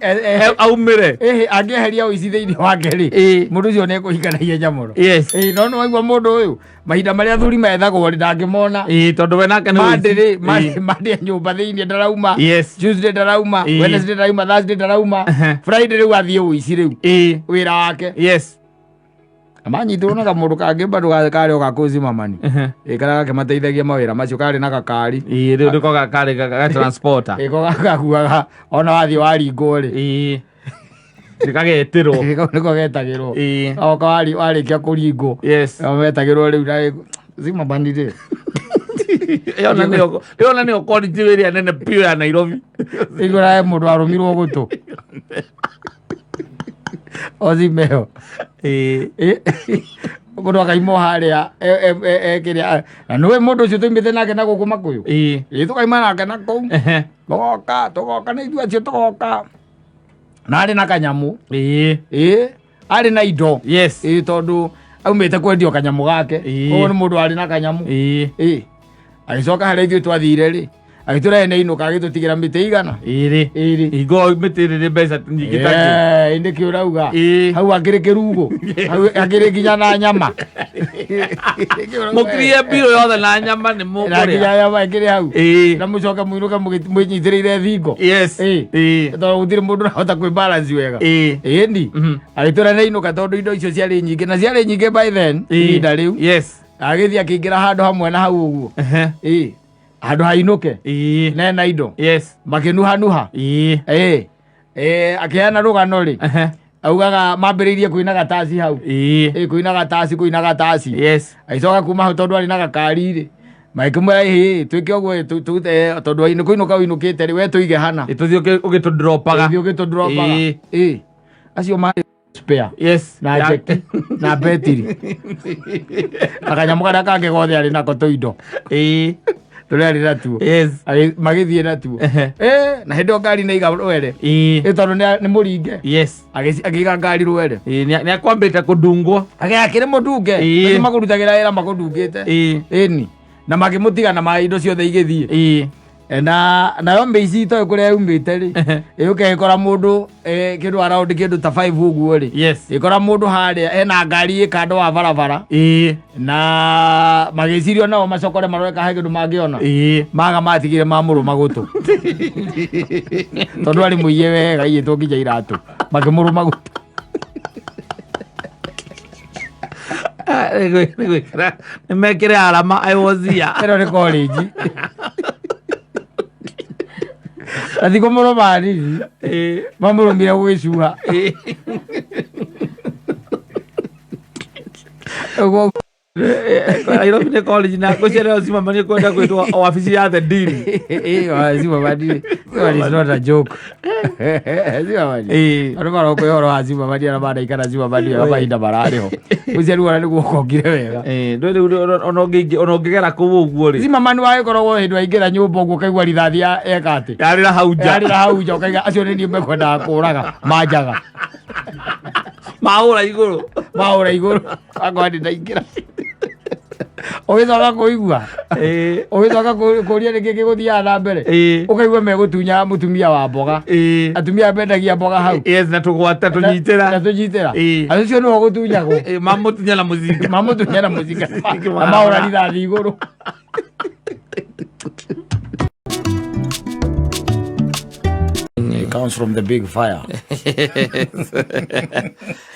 aumĩre. Ĩhĩ, angĩeheria ũici thĩinĩ wake rĩ, Ĩĩ. mũndũ ũcio nĩ ekũhika na ihenya mũno. Yes. Ĩĩ, no nĩ waigua mũndũ ũyũ mahinda marĩa athuri methagwo rĩ, ndangĩmona. Ĩĩ, tondũ we nake nĩ Monday ũici. rĩ, Monday nyũmba thĩinĩ ndarauma. Yes. Tuesday ndarauma. Ĩĩ. Wednesday ndarauma, Thursday ndarauma, Friday rĩu athiĩ ũici rĩu. Ĩĩ. Wĩra wake. Yes. Manyitwo na kamũndũ kangĩ bado karĩ o gakũzimamani. Ĩ, karĩa gakĩmateithagia mawĩra macio, karĩ na gakari. Ĩĩ, rĩu nĩko gakarĩ ga transporter. Ĩ, ko gakakuaga ona wathiĩ waringwo rĩ. Ĩĩ. Nĩkagetĩrwo. Kau nĩko getagĩrwo. Ĩĩ. Oka warĩkia kũringwo. Yes. Nao metagĩrwo rĩu na zimamani rĩ. Ĩyo na nĩyo quality ĩrĩa nene biũ ya Nairobi. Igũra he mũndũ warũmirwo gũtũ. Ozimeo. Ĩĩ. Mũndũ akaimwo harĩa kĩrĩa na nĩwe mũndũ ũcio tũimĩte nake na gũkũ Makũyũ. Ĩĩ. Ĩ tũkaima nake na kũu. Ehe. Tũgoka tũgoka nĩ ithuĩ acio tũgoka. Na arĩ na kanyamũ. Ĩĩ. Ĩ arĩ na indo. Yes. Ĩ tondũ aumĩte kwendio kanyamũ gake. Ĩĩ. Koguo nĩ mũndũ arĩ na kanyamũ. Ĩĩ. Ĩ agĩcoka harĩa ithuĩ twathire rĩ agĩtũra ene inũka agĩtũtigĩra mĩtĩ igana. Ĩrĩ. Ĩrĩ. Hingo mĩtĩ ĩrĩ nĩ mbeca nyingĩ ta kĩ. Ĩ nĩkĩ ũrauga? Ĩĩ. Hau akĩrĩ kĩrugo. Hau akĩrĩ nginya na nyama. Mũkirie mbirũ yothe na nyama nĩ Na mũkũrĩa. nginya nyama ĩkĩrĩ hau. Ĩĩ. Na mũcoke mũinũke mwĩnyitĩrĩire thingo. Yes. Ĩĩ. Ĩĩ. Tondũ gũtirĩ mũndũ ũrahota kwĩ balance wega. Ĩĩ. Ĩni. Mhm. Agĩtwĩra nĩ inũka tondũ indo icio ciarĩ nyingĩ na ciarĩ nyingĩ by then Ĩĩ. ihinda rĩu. Yes. Agĩthiĩ akĩingĩra handũ hamwe na hau ũguo. Ehe. Ĩĩ. Handũ hainũke. Ĩĩ. Nena indo. Yes. Makĩnuhanuha. Ĩĩ. Ĩĩ. Ĩĩ akĩheana rũgano rĩ. Ehe. Augaga mambĩrĩirie kũina gataci hau. Ĩĩ. Ĩĩ kũina gataci kũina gataci. Yes. Agĩcoka kuma hau tondũ arĩ na gakari rĩ. Magĩkĩmwĩra ĩhĩ twĩke ũguo ĩ, tondũ nĩ kũinũka ũinũkĩte rĩ we tũige hana. Ĩtũthiĩ ũgĩtũndropaga. Ũgĩthiĩ ũgĩtũndropaga. Ĩĩ. Ĩĩ. Acio marĩ spare Yes. na njeki na betiri na kanyamũ karĩa kangĩ gothe arĩ nako tũindo Ĩĩ. tũrĩa arĩ natuo. Yes. Magĩthiĩ natuo. Ehe. Ĩĩ na hĩndĩ ĩyo ngari nĩ aiga rwere. Ĩĩ. Ĩ tondũ nĩ mũringe. Yes. Akĩiga ngari rwere. Ĩĩ nĩ akwambĩte kũndungwo. Akĩrĩ mũndunge. Ĩĩ. Acio makũrutagĩra wĩra makũndungĩte. Ĩĩ. Ĩni. Na makĩmũtiga na ma indo ciothe igĩthiĩ. Ĩĩ. E, na nayo mĩici itoĩ kũrĩa yumĩte rĩ ĩũke ĩkora mũndũ kĩndũ around kĩndũ ta 5 ũguo rĩ. Yes. Ĩkora mũndũ harĩa ena ngari ĩ kando wa barabara Ĩĩ. na magĩcirio nao macokore marore kana he kĩndũ mangĩona. Ĩĩ. Maga matigire mamũrũma gũtũ. Tondũ arĩ mũiye wega aiyĩtwo nginya iratũ. Makĩmũrũma gũtũ. Nĩ mekĩre arama I was here. Ĩno nĩ college. Na ti kũmũrũma nini. Ĩĩ. Mamũrũmire gwĩcuha. Ĩĩ. Ũguo Nairobi nĩ college na ngũcerera Zimmerman nĩ kwenda kwĩtwo wabici ya the dean. Zimmerman Zimmerman is not a joke. Zimmerman. Ĩĩ. Andũ maroka ũhoro wa Zimmerman arĩa manaikara Zimmerman wega mahinda mararĩ ho. Ũcio rĩu ona nĩguo ũkongire wega. Ĩĩ, ndũĩ rĩu ona ũngĩgera kũu ũguo rĩ. Zimmerman wagĩkoragwo hĩndĩ waingĩra nyũmba ũguo ũkaigua rithathi eka atĩ. Yarĩra hau nja. Yarĩra hau nja ũkaiga acio nĩ niĩ mekwendaga kũraga manjaga. Mahũra igũrũ. Mahũra igũrũ. Akorwo ndĩ ndaingĩra. Ũgĩcoka kũigua. Ĩĩ. Ũgĩcoka kũria nĩkĩ gĩgũthiaga na mbere. Ĩĩ. Ũkaigua megũtunya mũtumia wa mboga. Ĩĩ. Atumia mendagia mboga hau. Yes, na tũgwata tũnyitĩra. Na tũnyitĩra. Ĩĩ. Acio nĩo gũtunyagwo. Ĩĩ, mamũtunya na mũcinga. Mamũtunya na mũcinga. Na mahũra rithathi igũrũ. It comes from the big fire.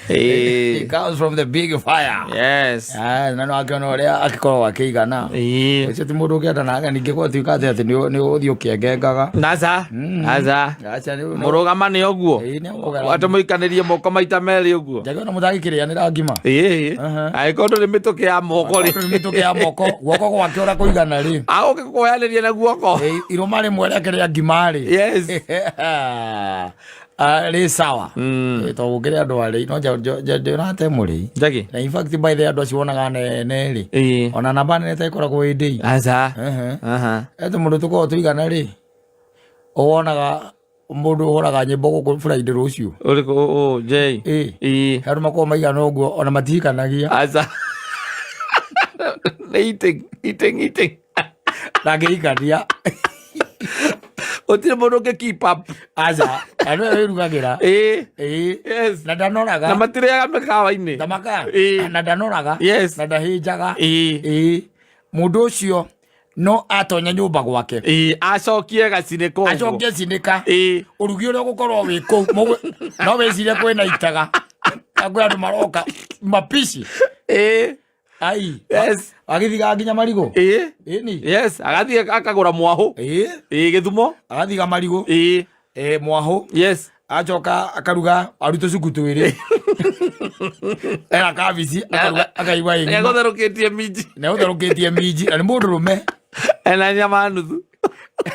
Ĩĩ. It comes from the big fire. Yes. Ah, na no akĩona ũrĩa akĩkoragwo akĩigana. Ĩĩ. Ũcio ti mũndũ ũngĩenda nake ningĩ gwatuĩka atĩ atĩ nĩ ũgũthiĩ ũkĩengengaga. Aca. Aca. Aca nĩ Mũrũgama nĩ ũguo. Ĩĩ, nĩ ũkũgera. Atĩ mũikanĩrie moko maita merĩ ũguo. Njakĩona mũtagĩkĩrĩanĩra ngima. Ĩĩ. Aha. Angĩkorwo ndũrĩ mĩtũkĩ ya moko rĩ. Ndũrĩ mĩtũkĩ ya moko, guoko gwake ũrĩa kũigana rĩ. Agũgĩkuoyanĩria na guoko. Ĩĩ, irũma rĩmwe rĩake rĩa ngima rĩ. Yes. Ah, rĩ sawa. Mm. Ĩĩ, tondũ gũkĩrĩ andũ arĩi no ndĩrate mũrĩi. Njagi. Na in fact by the way, andũ acio wonaga nene rĩ. Ĩĩ. Ona namba nene ta ĩkoragwo ĩ ndĩi. Aca. Ehe. Aha. Ete mũndũ tũkoragwo tũigana rĩ. Wonaga mũndũ ũhũraga nyĩmbo gũkũ Friday rũciũ. Ũrĩkũ ũ J. Ĩĩ. Ĩĩ. He andũ makoragwo maigana ũguo ona matihikanagia. Aca. Nĩ eating, eating, eating. Ndangĩhikania. Gũtirĩ mũndũ ũngĩ keep up. Aca. Andũ aya wĩrugagĩra. Ĩĩ. Ĩĩ. Yes. Na ndanoraga. Na matirĩaga mĩkawa-inĩ. Thamaka. Ĩĩ. Na ndanoraga. Yes. Na ndahĩnjaga. Ĩĩ. Ĩĩ. Mũndũ ũcio no atonya nyũmba gwake. Ĩĩ, acokie gacinĩka ũguo. Acokie cinĩka. Ĩĩ. Ũrugi ũrĩa ũgũkorwo wĩ kũu. No wĩcirie kwĩna itaga. Na kwĩ andũ maroka mapici. Ĩĩ. Ai. Yes. Agĩthigaga nginya marigũ. Ĩĩ. Ĩni. Yes, agathiĩ akagũra mwahũ. Ĩĩ. Ĩĩ, gĩthumo. Agathiga marigũ. Ĩĩ. Ĩĩ, mwahũ. Yes. Acoka akaruga waru tũcuku twĩrĩ. Ena kabici akaruga akaigua ĩ ng'ima. Nĩegũtherũkĩtie minji. Nĩegũtherũkĩtie minji na nĩ mũndũrũme. Ena nyama nuthu.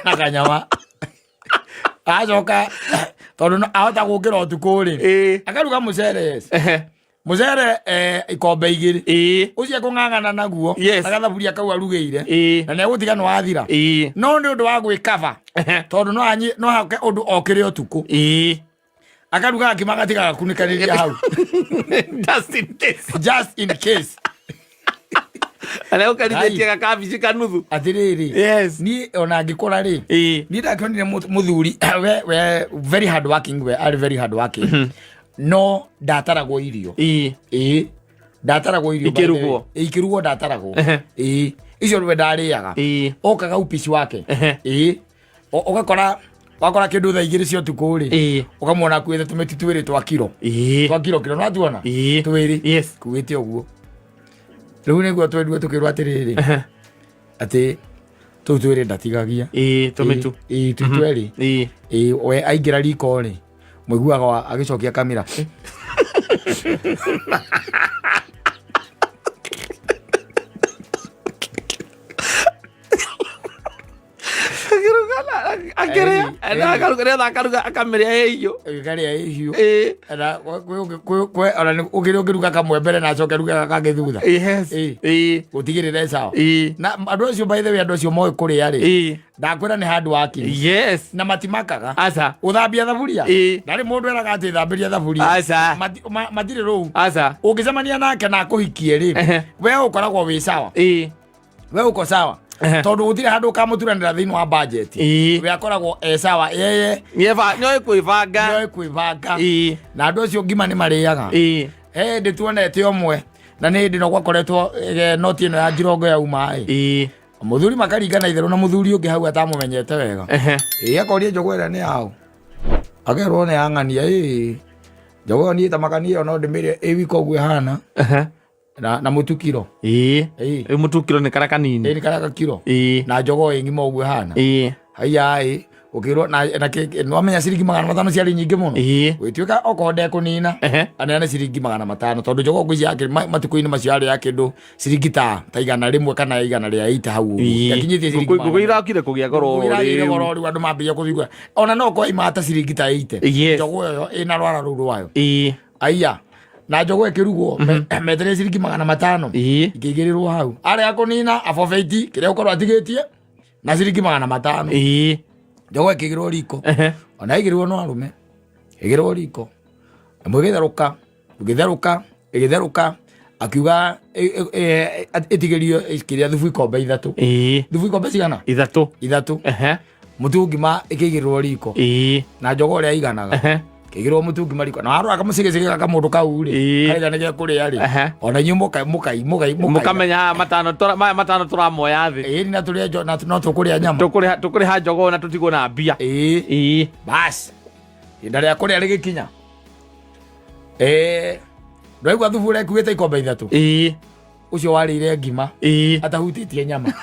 Na kanyama. Acoka Tondũ ahota gũkĩra ũtukũ rĩ, akaruga mũcere, yes. Mũcere ikombe 2. Ũcio ekũng'ang'ana naguo na gathaburia kau arugĩire, na nĩegũtiga nĩ wathira. No nĩ ũndũ wa gwĩkaba, tondũ no hake ũndũ okĩre ũtukũ, akaruga gakima gatiga gakunĩkanĩria hau. Just in case. Just in case. Arĩa ũkarithĩtie gakabici kanuthu. Atĩrĩrĩ, niĩ ona angĩkora rĩ, niĩ ndakĩonire mũthuri we very hard working, we arĩ very hard working, no ndataragwo irio. Ĩĩ, ndataragwo irio by the way. Ikĩrugwo. Ĩĩ, ikĩrugwo ndataragwo. Ĩĩ, icio nĩwe ndarĩaga. Okaga upici wake. Ĩĩ, ũgakora wakora kĩndũ thaa 2 cia ũtukũ rĩ, ũkamuona akuĩte tũmĩtu 2 twa kiro, twa kiro kiro no atuona 2 kuĩte ũguo. Rĩu nĩguo twendue tũkĩrwo atĩrĩrĩ, atĩ tũu 2 ndatigagia. Ĩĩ, tũmĩtu. Ĩĩ, tũu 2. Ĩĩ, we aingĩra riko rĩ, mũiguaga agĩcokia kamĩra. Akĩrĩa akaruga nĩgetha akaruga akamĩrĩa ĩhiũ. Ĩkarĩa ĩhiũ. Na ona ũkĩrĩ ũngĩruga kamwe mbere na acoke ruge gakangĩ thutha. Gũtigĩrĩra sawa. Na andũ acio, by the way, andũ acio moĩ kũrĩa rĩ, ndakwĩra nĩ hard working. Na matimakaga. Aca. Gũthambia thaburia, ndarĩ mũndũ eraga atĩ thambĩria thaburia. Aca. Matirĩ rũu. Aca. Ũngĩcemania nake na akũhikie rĩ, we ũkoragwo wĩ sawa. We uko sawa, tondũ gũtirĩ handũ ũkamũturanĩra thĩinĩ wa budget. We akoragwo e sawa yeye. Nĩoĩ kwĩbanga. Nĩoĩ kwĩbanga. Na andũ acio ngima nĩ marĩaga. He hĩndĩ tuonete ũmwe, na nĩ hĩndĩ no gwakoretwo noti ĩno ya njirongo yauma ĩ, mũthuri makaringana itherũ na mũthuri ũngĩ hau atamũmenyete wega. Ĩ, akoria njogoo ĩrĩa nĩ yaũ, akerwo nĩ ya ng'ania. Ĩ, njogoo ĩyo niĩ ta makania ĩyo no ndĩmĩrĩe ĩ wika ũguo ĩhana, na mũtu kiro. Ĩĩ, mũtu kiro nĩ karĩa kanini. Ĩ, nĩ karĩa gakiro. Na njogoo ĩ ng'ima ũguo ĩhana. Haiya ĩ, ũkĩrwo na nĩwamenya ciringi 500 ciarĩ nyingĩ mũno. Gwĩtuĩka okorwo ndekũnina, aneane ciringi 500, tondũ njogoo ngwĩciria yakĩrĩ matukũ-inĩ macio yarĩ ya kĩndũ ciringi ta 100 kana 180 hau ũguo. Yakinyĩtie ciringi Ngũkũ magana irakire kũgĩa goro. Ngũkũ iragĩire goro rĩu, andũ mambĩrĩria kũthigua ona no kwa imata ciringi ta 80. Njogoo ĩyo ĩna rwara rũu rwayo. Aiya, na njogoo ĩkĩrugwo, metere ciringi 500 ikĩigĩrĩrwo hau, arĩa kũnina abobeti kĩrĩa ũkorwo atigĩtie na ciringi 500. Njogoo ĩkĩigĩrwo riko. Ona ĩigĩrĩrwo no arũme, ĩigĩrĩrwo riko ĩmwe ĩgĩtherũka, ĩgĩtherũka, ĩgĩtherũka, akiuga ĩtigĩrio kĩrĩa, thubu ikombe 3. Thubu ikombe cigana? 3. 3. Mũtu ngima ĩkĩigĩrĩrwo riko. Na njogoo ũrĩa ĩiganaga, kĩigĩrĩrwo mũtu ngima riko, na warora kamũcĩgĩcĩgĩ gaka mũndũ kau rĩ, karĩa nĩ gekũrĩa rĩ, ona inyuĩ mũka mũka mũka mũka Mũkamenya haha maya 5 tũramoya thĩ. Ĩĩ, na tũrĩe na no tũkũrĩa nyama. Tũkũrĩha njogoo na tũtigwo na mbia. Ĩĩ. Bas, ihinda rĩa kũrĩa rĩgĩkinya, ndwaigua thubu ũrĩa ĩkuĩte ikombe 3. Ũcio warĩire ngima atahutĩtie nyama.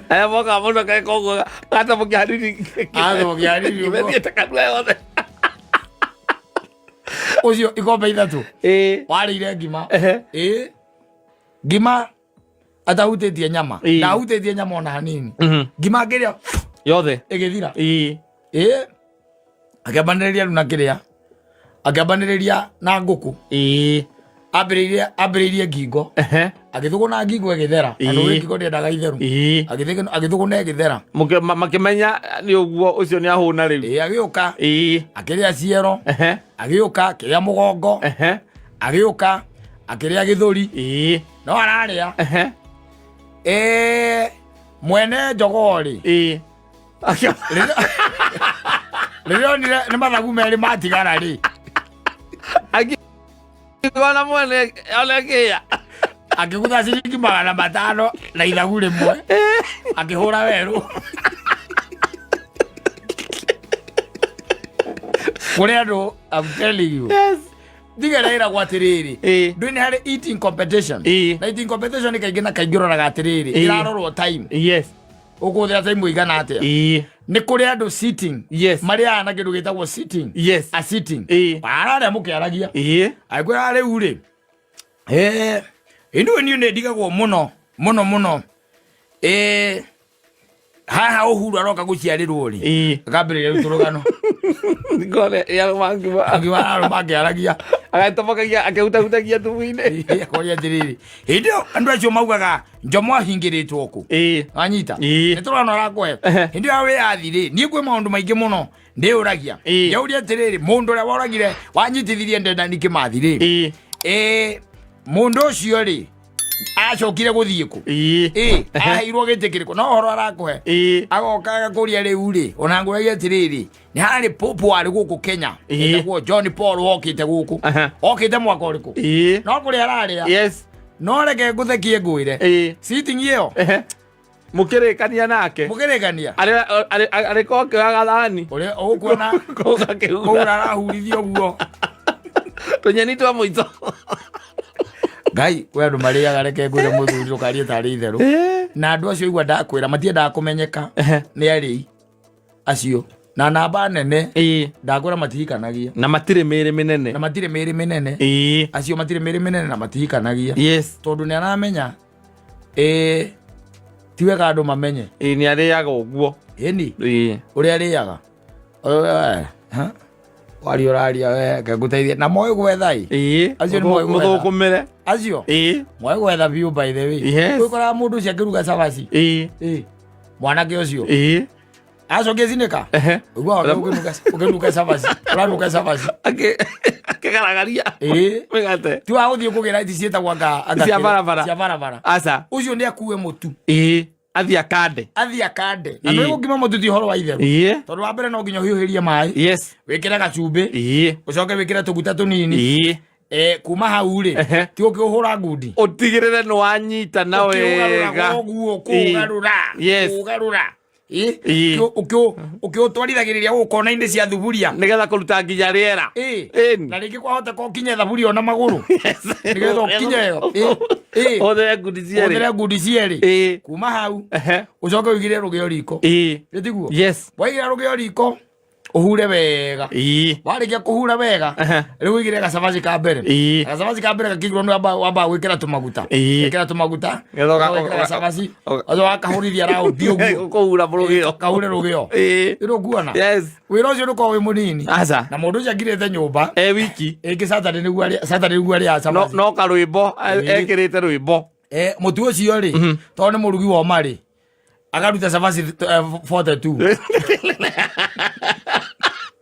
Aya moka mũno keka ũguo gatamũkia hanini. Agathamũkia hanini ũguo. Gĩthiĩte kanua yothe. Ũcio ikombe 3 warĩire ngima. Ĩĩ, ngima atahutĩtie nyama. Ndahutĩtie nyama ona hanini. Ngima ngĩrĩa yothe ĩgĩthira. Ĩĩ, akĩambanĩrĩria rĩu na kĩrĩa, akĩambanĩrĩria na ngũkũ. Ambĩrĩirie ngingo. Agĩthũgũna ngingo ĩgĩthera. Andũ ngingo ndĩendaga itheru. Agĩthũgũna ĩgĩthera. Makĩmenya nĩ ũguo, ũcio nĩ ahũna rĩu. Ĩĩ, agĩũka akĩrĩa ciero. Agĩũka akĩrĩa mũgongo. Agĩũka akĩrĩa gĩthũri. No ararĩa. Ĩĩ, mwene njogoo rĩ, rĩrĩa onire nĩ mathagu 2 matigara rĩ, Akiona mwene onekĩa. Akĩgutha ciringi 500 na ithagu 1, akĩhũra werũ kũrĩ andũ. I'm telling you. Ndiga ĩragwo atĩrĩrĩ, ndũĩ nĩ harĩ eating competition. Na eating competition kaingĩ na kaingĩ ũroraga atĩrĩrĩ, ĩrarorwo time. Ũkũhũthĩra time ĩigana atĩa. Nĩ kũrĩ andũ sitting marĩaga na kĩndũ gĩtagwo sitting. A sitting. Ararĩa mũkĩaragia. Angĩkwĩra rĩu rĩ, ĩndũ niĩ nĩ ndigagwo mũno mũno mũno. Haha Uhuru aroka gũciarĩrwo rĩ, akambĩrĩria rĩu tũrũgano. Ngone ya mangi. Angi wa arũme akĩaragia. Agatobokagia akĩhutahutagia thumu-inĩ. Akoria atĩrĩrĩ, hĩndĩ ĩyo andũ acio maugaga Njomo ahingĩrĩtwo kũ? Wanyita? Nĩ tũrũgano arakũhe. Hĩndĩ ĩyo wĩyathi rĩ, niĩ kwĩ maũndũ maingĩ mũno ndĩyũragia. Ndĩũria atĩrĩrĩ, mũndũ ũrĩa woragire, wanyitithirie Dedan Kĩmathi rĩ, mũndũ ũcio rĩ, acokire gũthiĩ kũ? Aheirwo gĩtĩ kĩrĩkũ? No ũhoro arakũhe. Agoka agakũria rĩu rĩ, ona ngũragia atĩrĩrĩ, nĩ harĩ pope warĩ gũkũ Kenya etagwo John Paul, wokĩte gũkũ. Okĩte mwaka ũrĩkũ? No kũrĩa ararĩa. No reke ngũthekie ngwĩre, sitting ĩyo Mũkĩrĩkania nake. Mũkĩrĩkania. Arĩ ko akĩoyaga thani. Ũrĩa ũkuona. Kũu akĩhura. Kũu arahurithia ũguo. Tũnyeni twa mũico. Ngai, kwĩ andũ marĩaga, reke ngwĩre mũthuri, ndũkarie tarĩ itherũ. Na andũ acio igua ndakwĩra matiendaga kũmenyeka nĩ arĩi acio na namba nene. Ndakwĩra matihikanagia. Na matirĩ mĩĩrĩ mĩnene. Na matirĩ mĩĩrĩ mĩnene. Acio matirĩ mĩĩrĩ mĩnene na matihikanagia. Tondũ nĩ aramenya ĩĩ ti wega andũ mamenye. Nĩ arĩaga ũguo. Ĩni. Ũrĩa arĩaga. Ha? Waria ũraria we, reke ngũteithie na moĩ gwetha ĩ. Acio nĩ moĩ gwetha. Mũthũkũmĩre. Acio moĩ gwetha biũ, by the way. Ũkoraga mũndũ ũcio akĩruga cabaci. Mwanake ũcio acokia cinĩka. Ũiguaga ũkĩnuka cabaci, ũranuka cabaci. Akĩgaragaria mĩgate. Ti wa gũthiĩ kũgĩra ici ciĩtagwo anga Cia barabara. Cia barabara. Aca. Ũcio nĩ akue mũtu. Athiĩ akande. Athiĩ akande na nĩ gũkima mũtu ti ũhoro wa itherũ. Tondũ wa mbere no nginya ũhiũhĩrie maĩ, wĩkĩre gacumbĩ, ũcoke wĩkĩre tũguta tũnini. Kuma hau rĩ, ti ũkĩũhũra ngundi. Ũtigĩrĩre nĩ wanyita na ũkĩũgarũra wega. Ũguo kũũgarũra. Kũũgarũra. Ũkĩũtwarithagĩrĩria gũkũ kona-inĩ cia thuburia. Nĩgetha kũruta nginya rĩera. Ĩni. Na rĩngĩ kwahoteka ũkinye thaburia ona magũrũ nĩgetha ũkinye ĩyo. Ũhũthĩre ngundi cierĩ. Ũhũthĩre ngundi cierĩ. Kuma hau ũcoke ũigĩrĩre rũgĩo riko. Ĩtiguo? Yes. Waigĩrĩra rũgĩo riko, ũhure wega. Warĩkia kũhura wega, rĩu ũigĩrĩre gacabaci ka mbere. Gacabaci ka mbere gakĩigĩrwo nĩ wambaga gwĩkĩra tũmaguta. Ĩkĩra tũmaguta. Nĩgetha ũgekĩra gacabaci, ũcoka wakahũrithia raundi ũguo. Kũhura rũgĩo. Kahure rũgĩo. Nĩ ũkuona Yes. Wĩra ũcio ndũkoragwo wĩ mũnini. Aca. Na mũndũ ũcio angirĩte nyũmba E wiki. Ĩngĩ Saturday nĩguo Saturday nĩguo arĩaga No cabaci. no karwĩmbo ekĩrĩte rwĩmbo. Mũtu ũcio rĩ, tondũ nĩ mũrugi wa ũmarĩ, akaruta cabaci 42.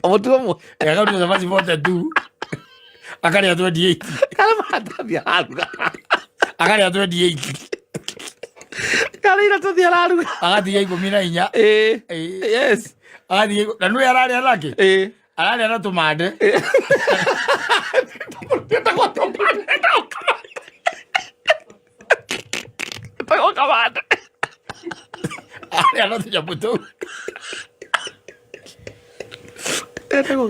Mũtu ũmwe. Akaruta cabaci 42, akarĩa 28. Karĩa maratathi araruga. Akarĩa 28. Karĩa iratathi araruga. Agatiga 14. Agatiga na nĩwe ararĩa nake. Ararĩa na tũmande. Etagwo tũmande. Etagwo kamande. Ararĩa na tũnyamũ tũu. Etagwo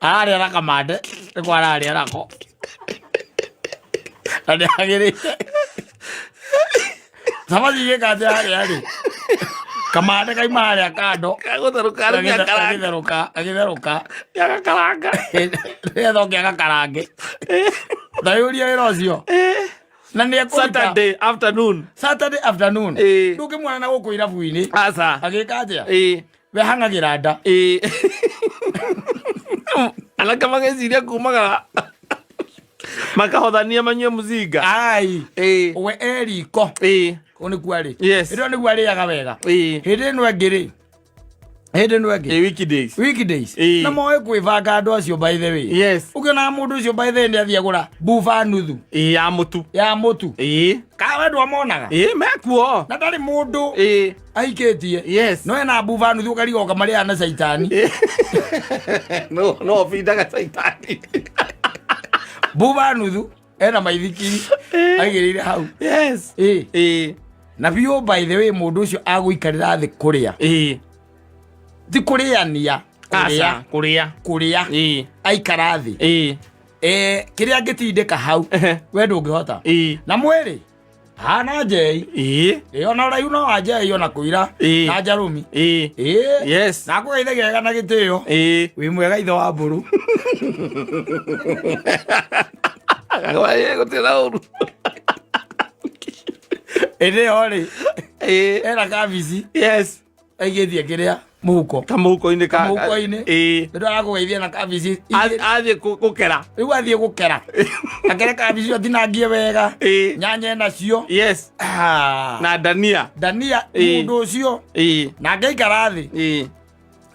Ararĩa na kamande nĩko ararĩa nako na nĩ agĩrĩte cabaci igĩka atĩ harĩa rĩ, kamande kaima harĩa kando. Gagũtherũka rĩu nĩakaranga. Gagĩtherũka, gagĩtherũka. Nĩagakaranga. Nĩgetha oke agakarange na yũria wĩra ũcio na nĩ ekũruta. Saturday afternoon. Saturday afternoon. Ndũngĩmuona na gũkũ irabu-inĩ. Aca. Agĩka atĩa? We hang'agĩra nda. Anake mageciria kumagara makahothania manyue mũcinga. Ai, we eriko kũu nĩkuo arĩ. Hĩndĩ ĩyo nĩguo arĩaga wega. Hĩndĩ ĩno ĩngĩ rĩ, hĩndĩ ĩno ĩngĩ. Weekdays. Weekdays. Na moĩ kwĩbanga andũ acio, by the way. Ũkĩonaga mũndũ ũcio, by the way, nĩ athiĩ agũra buba nuthu. Ya mũtu. Ya mũtu. Kawe ndwamonaga? Mekuo. Na ndarĩ mũndũ ahikĩtie. No ena buba nuthu, ũkarigoka marĩaga na caitani. No bindaga caitani. Buba nuthu ena maithikiri aigĩrĩire hau. Na biũ, by the way, mũndũ ũcio agũikarĩra thĩ kũrĩa, ti kũrĩania, kũrĩa. Aca, kũrĩa. Kũrĩa. Aikara thĩ, kĩrĩa angĩtindĩka hau, we ndũngĩhota. Na mwĩrĩ hana njei. Ona ũraihu no wa njei, ona kũira. Na njarũmi. Na ngũgeithagia wega na gĩtĩo. Wĩ mwega, ithe wa mbũrũ. Gũtirĩ na ũru. Ĩndĩ ĩyo rĩ, ena kabici. Aigĩtie kĩrĩa mũhuko. Kamũhuko-inĩ ka Kamũhuko-inĩ. Ĩĩ. Nĩ arakũgeithia na kabici. Athiĩ gũkera. Rĩu athiĩ gũkera. Akere kabici ũcio atinangie wega. Ĩĩ. Nyanya nacio. Yes. Ah. Na ndania. Ndania Ĩĩ. mũndũ ũcio. Ĩĩ. Na angĩikara thĩ. Ĩĩ.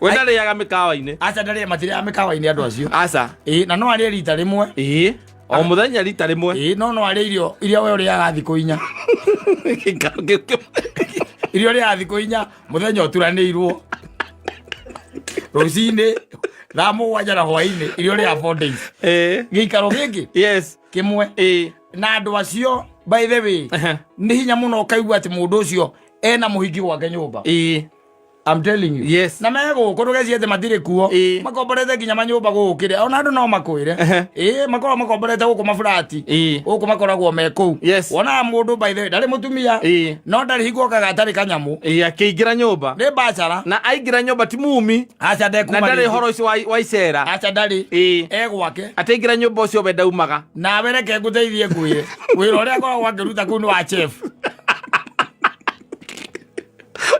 We ndarĩaga mĩkawa-inĩ. Aca ndarĩa matirĩa mĩkawa-inĩ andũ acio. Aca. Ĩĩ, na no arĩe rita rĩmwe. Ĩĩ. O mũthenya rita rĩmwe. Ĩĩ, no no arĩe irio iria we ũrĩaga thikũ inya. Gĩikaro kĩu kĩmwe. Irio ũrĩaga thikũ inya mũthenya ũturanĩirwo. Rũcinĩ thaa 7 na hwainĩ irio ũrĩaga 4 days. Ĩĩ. Gĩikaro gĩkĩ Yes. kĩmwe. Ĩĩ. Na andũ acio by the way nĩ hinya mũno ũkaigua atĩ mũndũ ũcio ena mũhiki gwake nyũmba. Ĩĩ. I'm telling you. Yes. Na me gũkũ ndũgecirie atĩ matirĩ kuo. Ĩĩ. Makomborete nginya manyũmba gũkũ kĩrĩa. Ona andũ no makwĩre. Ĩĩ, makoragwo makomborete gũkũ maburati. Ĩĩ. Gũkũ makoragwo me kũu. Yes. Wonaga mũndũ by the way ndarĩ mũtumia. Ĩĩ. No ndarĩ hingo okaga atarĩ kanyamũ. Ĩĩ, akĩingĩra nyũmba. Nĩ bachelor. Na aingĩra nyũmba ti mumi. Aca Na ndekuma ndarĩ rĩngĩ. ũhoro ũcio wa icera. Aca ndarĩ. Ĩĩ. E gwake. Atĩingĩra nyũmba ũcio we ndaumaga. Nawe reke ngũteithie ngwĩre. Wĩra ũrĩa akoragwo akĩruta kũu nĩ wa chef.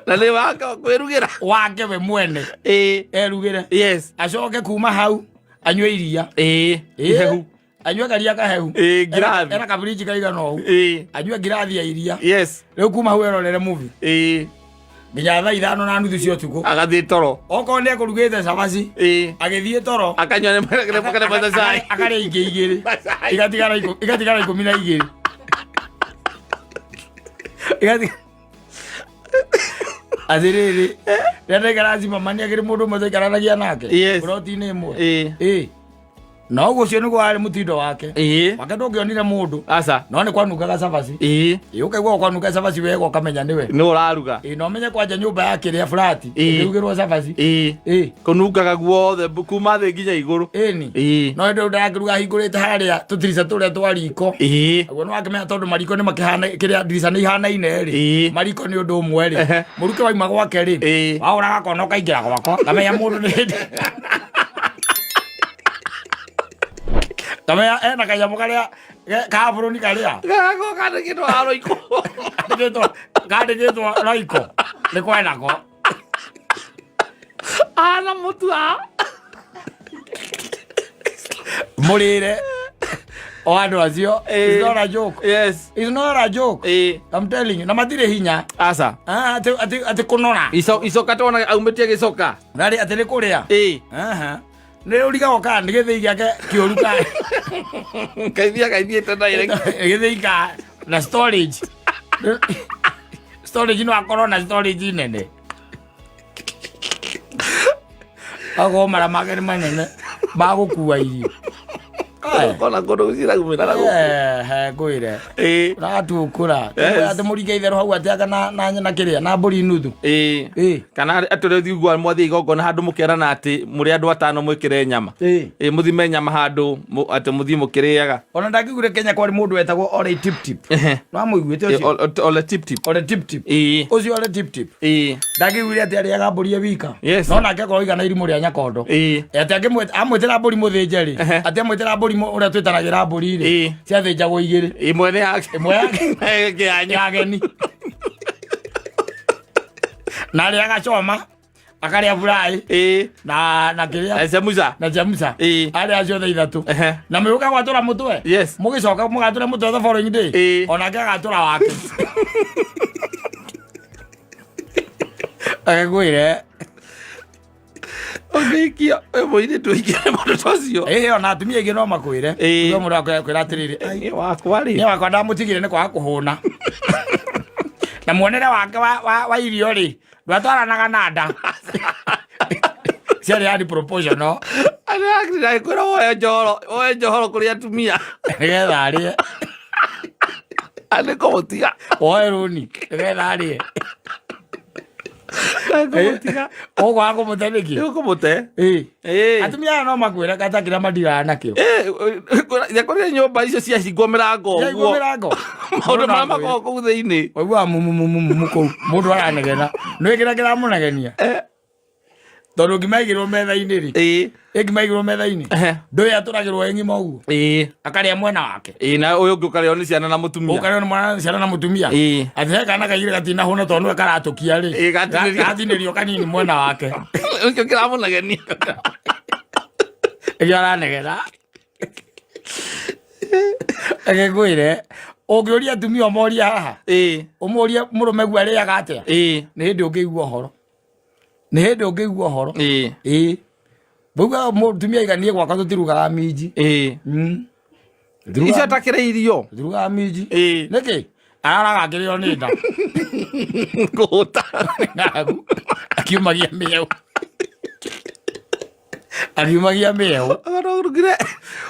Na nĩ wake wa kwĩrugĩra. Wake we mwene. Ĩĩ. Erugĩre. Yes. Acoke kuma hau anyue iria. Ĩĩ. Ĩĩ. Ihehu. Anyue karia kahehu. Ĩĩ, ngirathi. Ena kabiriji kaigana ũũ. Ĩĩ. Anyue ngirathi ya iria. Yes. Rĩu kuma hau erorere movie. Ĩĩ. Nginya thaa 5:30 cia ũtukũ. Agathiĩ toro. Okorwo nĩ ekũrugĩte cabaci. Ĩĩ. Agĩthiĩ toro. Akanyua nĩ cai. Akarĩa ingĩ igĩrĩ. Igatigara 12. Igatigara atĩrĩrĩ rĩrĩa ndaikara Zimmerman akĩrĩ mũndũ ũmwe twaikaranagia nake Yes. ploti-inĩ ĩmwe Ĩĩ. Ĩĩ. Na ũguo ũcio nĩguo warĩ mũtindo wake. Ĩĩ. Wake ndũngĩonire mũndũ. Aca. No nĩ kwanungaga cabaci. Ĩĩ. Ĩĩ, ũkaigua kwanunga cabaci wega ũkamenya nĩwe. Nĩ ũraruga. Ĩĩ, na ũmenye kwanja nyũmba ya kĩrĩa flat Ĩĩ. ĩkĩrugĩrwo cabaci. Ĩĩ. Ĩĩ. Kũnungaga guothe kuma thĩ nginya igũrũ. Ĩni. Ĩĩ. No hĩndĩ ĩyo ndakĩruga hingũrĩte harĩa tũtirica tũrĩa twa riko. Ĩĩ. Naguo nĩ wakĩmenya tondũ mariko nĩ makĩhana kĩrĩa ndirica nĩ ihanaine rĩ. Ĩĩ. Mariko nĩ ũndũ ũmwe rĩ. Ehe. Mũrukĩ wauma gwake rĩ. Ĩĩ. Waũra gakona ũkaingĩra gwakwa. Ngamenya mũndũ nĩ hĩndĩ. Ngamenya ena kanyamũ karĩa ka bũrũri karĩa. Gako kandĩkĩtwo ha roiko. Kandĩkĩtwo kandĩkĩtwo roiko. Nĩ kwenako. Ana mũtu ha. Mũrĩre. O andũ acio. Ĩĩ. It's not a joke. Yes. It's not a joke. Ĩĩ. I'm telling you. Na matirĩ hinya. Aca. Ah, atĩ atĩ atĩ kũnora. Ico icoka tũonaga aumĩtie gĩcoka. Narĩ atĩ nĩ kũrĩa. Ĩĩ. Aha. Nĩ ũrigagwo kana nĩ gĩthĩi gĩake kĩũru kana Kaithia kaithiĩte direct. gĩthĩi ka na storage. Storage no akorwo na storage nene. Akorwo mara make nĩ manene ma gũkua irio. Kona kũndũ gũciraumĩra na gũkũ. Ehe, ngwĩre. Ĩĩ. Ũratukũra. Yes. Atĩ mũringe itherũ hau atĩ anga na na kĩrĩa na mbũri nuthu. Ĩĩ. Ĩĩ. Kana atĩ ũrĩa ũthiũgua mwathiĩ igongona handũ mũkerana atĩ mũrĩ andũ atano mwĩkĩre nyama. Ĩĩ. Ĩĩ mũthime nyama handũ atĩ mũthiĩ mũkĩrĩaga. Ona ndangĩiguire Kenya kwarĩ mũndũ wetagwo Ole Tip Tip. No amũiguĩte Ĩĩ, ũcio? Ole Tip Tip. Ole Tip Tip. Ĩĩ. Ũcio Ole Tip Tip. Ĩĩ. Ndangĩiguire atĩ arĩaga mbũri e wika. Yes. No nake akorwo igana irimũ rĩa nyakondo. Ĩĩ. Atĩ amwĩtĩra mbũri mũthĩnje rĩ. Atĩ amwĩtĩra mbũri ũrĩa twĩtanagĩra mbũri rĩ. Ĩĩ. Ciathĩnjagwo igĩrĩ. Ĩmwe nĩ yake. Ĩmwe yake. Na ĩngĩ yanyu. Ya ageni. Na arĩaga choma. Akarĩa fry. Ĩĩ. Na kĩrĩa. Na cemuca. Na cemuca. Ĩĩ. Arĩa ciothe ithatũ. Ehe. Na mũgĩũka gwatũra mũtwe. Yes. Mũgĩcoka mũgatũra mũtwe the following day. Ĩĩ. Onake agatũra wake. Agĩkwĩre. Ũngĩikia wĩ mũirĩtu ũikie mũndũ ta ũcio. Ĩĩ ona atumia aingĩ no makwĩre. Ĩĩ. Ũguo mũndũ akwĩra atĩrĩrĩ. Ai, Niĩ wakwa rĩ. Niĩ wakwa ndamũtigire nĩ kwaga kũhũna. Na muonere wake wa irio rĩ, ndwatwaranaga na nda. Ciarĩ yani proportional. Ndagĩkwĩra woe njohoro, woe njohoro kũrĩ atumia. Nĩgetha arĩe. Nĩ kũmũtiga. Woe rũni, nĩgetha arĩe. Kũmũtiga. Ũkwaga kũmũte nĩkĩ? Nĩ ũkũmũte. Ĩĩ. Ĩĩ. Atumia aya no makwĩre kata kĩrĩa matiraga nakĩo. Ĩĩ, kũrĩ nyũmba icio ciahingwo mĩrango Ciahingwo ũguo. mĩrango. Maũndũ marĩa makoragwo kũu thĩinĩ. Waiguaga mumumu kũu. Mũndũ aranegena. Nĩ kĩrĩa kĩramũnegenia. Tondũ ngima ĩigĩrwo metha-inĩ rĩ, Ĩĩ. ĩ ngima ĩigĩrwo metha-inĩ, ndũĩ atũragĩrwo ĩ ng'ima ũguo, akarĩa mwena wake. Ĩĩ, na ũyũ ũngĩ ũkarĩo nĩ ciana na mũtumia. Ũkarĩo nĩ mwana ciana na mũtumia. Atĩ he kana kaigĩrĩ gatinahũna tondũ nĩwe karatũkia rĩ, Ĩĩ, gatinĩrio. Gatinĩrio kanini mwena wake. Nĩkĩo kĩramũnegenia. Ĩkĩo aranegena. Reke ngwĩre, ũngĩũria atumia ũmorie haha, ũmũrie mũrũme guo arĩaga atĩa, nĩ hĩndĩ ũngĩigua ũhoro. Nĩ hĩndĩ ũngĩigua ũhoro. Ĩĩ. Bauga mũtumia aiga niĩ gwakwa tũtirugaga minji. Icio atakĩrĩ irio. Tũtirugaga minji. Nĩkĩ? Araraga akĩrĩo nĩ nda. Kũhũta. Ng'aragu. Akiumagia mĩeũ. Akiumagia mĩeũ. Ona ũrugire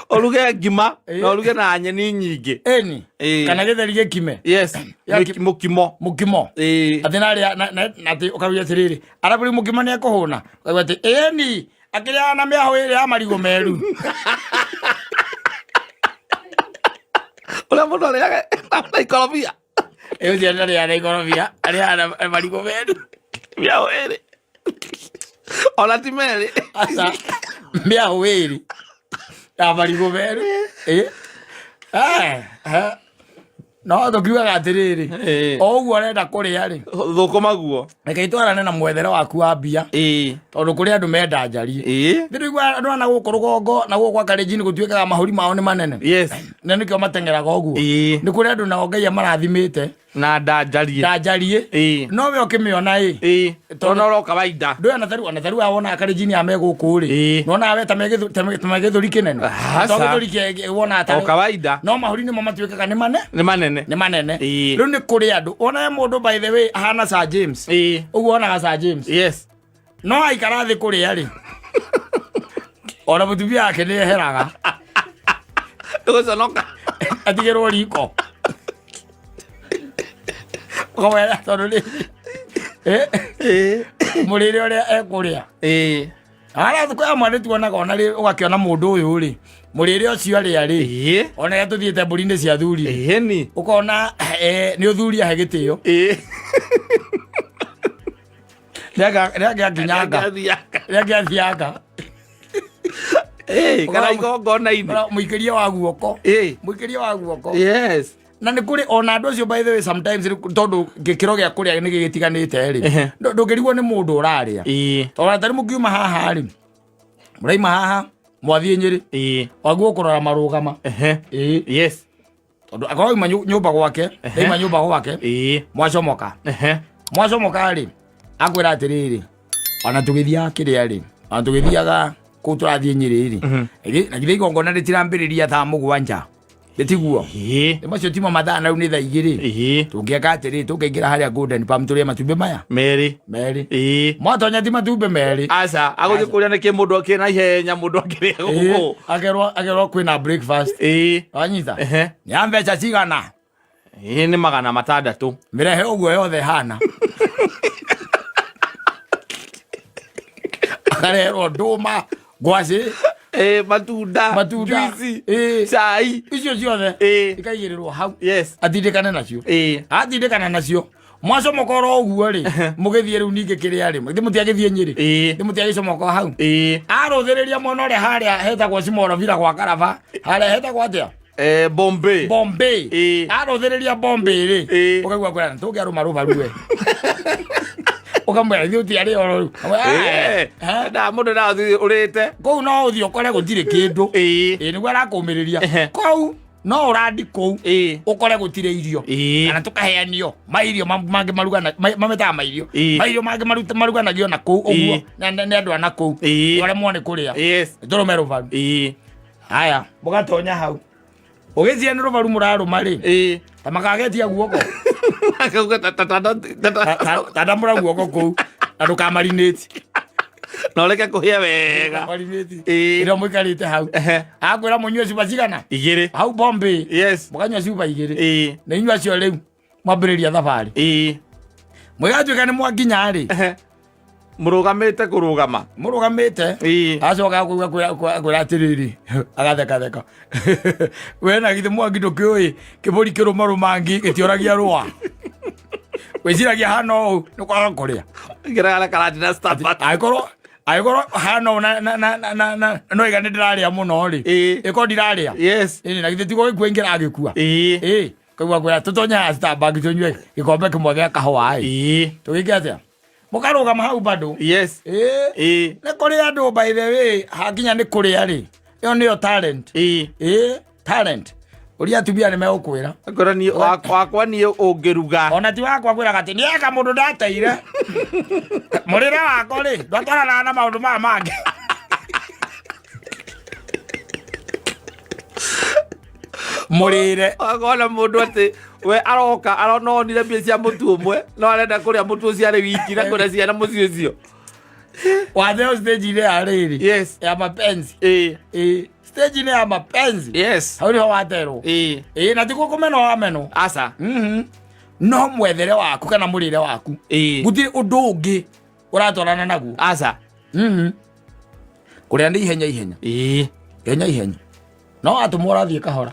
ũruge ngima na ũruge na nyeni nyingĩ. Ĩni. Kana gĩtheri gĩkime. Yes. Ya Mũkimo. Mũkimo. Atĩ narĩa na atĩ ũkauga atĩrĩrĩ, arabu rĩu mũkimo nĩ ekũhũna. Ũkauga atĩ ĩni akĩrĩaga na mĩahũ ĩrĩ ya marigũ meru. Ũrĩa mũndũ arĩaga na ikorobia. Ĩ ũcio ndarĩaga na ikorobia, arĩaga na marigũ meru. Mĩahũ ĩrĩ. Ona ti merĩ. Aca, mĩahũ ĩrĩ ya marigũ meru. Ĩ. No tũkiugaga atĩrĩrĩ, o ũguo ũrenda kũrĩa rĩ, Thũkũma guo. Reke itwarane na mwethere waku wa mbia. Tondũ kũrĩ andũ menda njarie. Nĩ andũ ana gũkũ rũgongo na gũkũ gwa Kalenjin gũtuĩkaga mahũri mao nĩ manene. Na nĩkĩo mateng'eraga ũguo. Nĩ kũrĩ andũ nao Ngai amarathimĩte. Na nda njarie. Nda njarie. No we ũkĩmĩona ĩ. Tondũ no ũroka wainda. Ndũĩ ona tarĩu ona tarĩu aya wonaga Kalenjin aya me gũkũ rĩ. Nĩwonaga we ta me gĩthũri kĩnene. Aca. To gĩthũri wonaga tarĩ O kawaida. No mahũri nĩmo matuĩkaga nĩ mane. Nĩ manene. Nĩ manene. Rĩu nĩ kũrĩ andũ. Wona he mũndũ by the way ahana Sir James. Ũguo wonaga Sir James. No aikara thĩ kũrĩa rĩ. Ona mũtumia wake nĩ eheraga. Ndũgũconoka. Atigĩrwo riko. Ũkamwĩra tondũ rĩ. Mũrĩre ũrĩa ekũrĩa. Ara thukũ amwe nĩ tuonaga ona rĩ ũgakĩona mũndũ ũyũ rĩ mũrĩre ũcio arĩa rĩ ona rĩrĩa tũthiĩte mbũri-inĩ cia thuri rĩ ũkona nĩ ũthuri ahe gĩtĩo. Nĩangĩakinyanga. Nĩangĩathianga. Kana igongona-inĩ. Mũikĩrie wa guoko. Mũikĩrie wa guoko. Yes. Na nĩ kũrĩ ona andũ acio by the way sometimes rĩ, tondũ gĩkĩro gĩa kũrĩa nĩ gĩgĩtiganĩte rĩ. Ndũngĩrigwo nĩ mũndũ ũrarĩa. Tondũ tarĩ mũkiuma haha rĩ, mũraima haha mwathiĩ Nyĩrĩ. Waguo kũrora marũgama. Yes. Tondũ akorwo auma nyũmba gwake, aima nyũmba gwake, mwacomoka. Mwacomoka rĩ, akwĩra atĩrĩrĩ, ona tũgĩthiaga kĩrĩa rĩ, ona tũgĩthiaga kũu tũrathiĩ Nyĩrĩ rĩ, na githĩ igongona rĩtirambĩrĩria thaa mũgwanja. Nĩtiguo? Nĩ macio timo mathaa na rĩu nĩ thaa igĩrĩ. Tũngĩeka atĩrĩ, tũngĩingĩra harĩa Golden Palm tũrĩe matumbĩ maya. Merĩ. Merĩ. Mwatonya ti matumbĩ merĩ. Aca, agũthiĩ kũrĩa nĩkĩ mũndũ akĩrĩ na ihenya mũndũ akĩrĩa gũkũ. Akerwo kwĩna breakfast. Wanyita? Nĩ ya mbeca cigana? Nĩ 600. Mĩrehe ũguo yothe hana. Akareherwo ndũma, ngwacĩ, Matunda, matunda, juice, cai, icio ciothe ikaigĩrĩrwo hau. Atindĩkane nacio. Atindĩkana nacio. Mwacomoka oro ũguo rĩ, mũgĩthiĩ rĩu ningĩ kĩrĩa rĩ, githĩ mũtiagĩthiĩ Nyĩrĩ? Githĩ mũtiagĩcomoka hau? Arũthĩrĩria mwena ũrĩa harĩa hetagwo Cimorovira gwa Karaba, harĩa hetagwo atĩa? Bombay. Bombay. Arũthĩrĩria Bombay rĩ, ũkaigua kwĩra tũngĩarũma rũbaru we. Ũkamwĩra ithuĩ tũtiarĩ oro rĩu. Nda mũndũ ndathiĩ ũrĩte. Kũu no ũthiĩ ũkore gũtirĩ kĩndũ. Ĩĩ nĩguo arakũmĩrĩria. Kũu no ũrandi kũu ũkore gũtirĩ irio. Kana tũkaheanio mairio mangĩ marugana mametaga mairio. Mairio mangĩ maruganagio na kũu ũguo nĩ andũ a na kũu. Ũremwo nĩ kũrĩa. Tũrũme rũbaru. Haya, mũgatonya hau. Ũgĩciria nĩ rũbaru mũrarũma rĩ. Ta makagetia guoko. Tandamũra guoko kũu na ndũkamarinĩti. Na ũreke kũhĩa wega. Marinĩti. Ĩrĩa mũikarĩte hau. Akwĩra mũnyue cuba cigana? Igĩrĩ. Hau Bombay. Yes. Mũkanyua cuba igĩrĩ. Na inyuĩ acio rĩu mwambĩrĩria thabarĩ. Mũgatuĩka nĩ mwakinya rĩ. Mũrũgamĩte kũrũgama. Mũrũgamĩte. Acoka akauga kwĩra atĩrĩrĩ, agathekatheka. We na githĩ mwangi ndũkĩũĩ kĩbũri kĩrũmarũmangi gĩtioragia rũa. Wĩciragia hana ũũ nĩ kwaga kũrĩa. Ngĩraga karati na Starbucks. Angĩkorwo Angĩkorwo hana ũũ na- na- na- na- na- na- no iga nĩ ndĩrarĩa mũno rĩ, ĩkorwo ndirarĩa. Ĩni, na githĩ tiguo gĩkua ingĩragĩkua? Ĩ kaigua kwĩra tũtonye haha Starbucks tũnyue gĩkombe kĩmwe gĩa kahũa ĩ. Tũgĩke atĩa? Mũkarũgama hau bado. Ĩ, nĩ kũrĩ andũ, by the way, hakinya nĩ kũrĩa rĩ, ĩyo nĩyo talent. Ĩ, talent. Ũria atumia nĩ megũkwĩra. Akwĩra niĩ wakwa niĩ ũngĩruga. Ona ti wakwa kwĩraga atĩ nĩeka mũndũ ndateire mũrĩre wakwa rĩ, ndwatwaranaga na maũndũ maya mangĩ. Mũrĩre. Akona mũndũ atĩ we aroka arona onire mbia cia mũtu ũmwe, no arenda kũrĩa mũtu ũcio arĩ wiki na kũrĩa ciana mũciĩ ũcio. Watheo stage-inĩ ya rĩrĩ ya mapenzi. Ĩ, stage-inĩ ya mapenzi. Hau nĩho waterwo. Ĩ, na tiguo kũmenwo wamenwo. Aca. No mwethere waku kana mũrĩre waku, gũtirĩ ũndũ ũngĩ ũratwarana naguo. Aca. Kũrĩa nĩ ihenya ihenya, ihenya ihenya, no atũmwo ũrathiĩ kahora.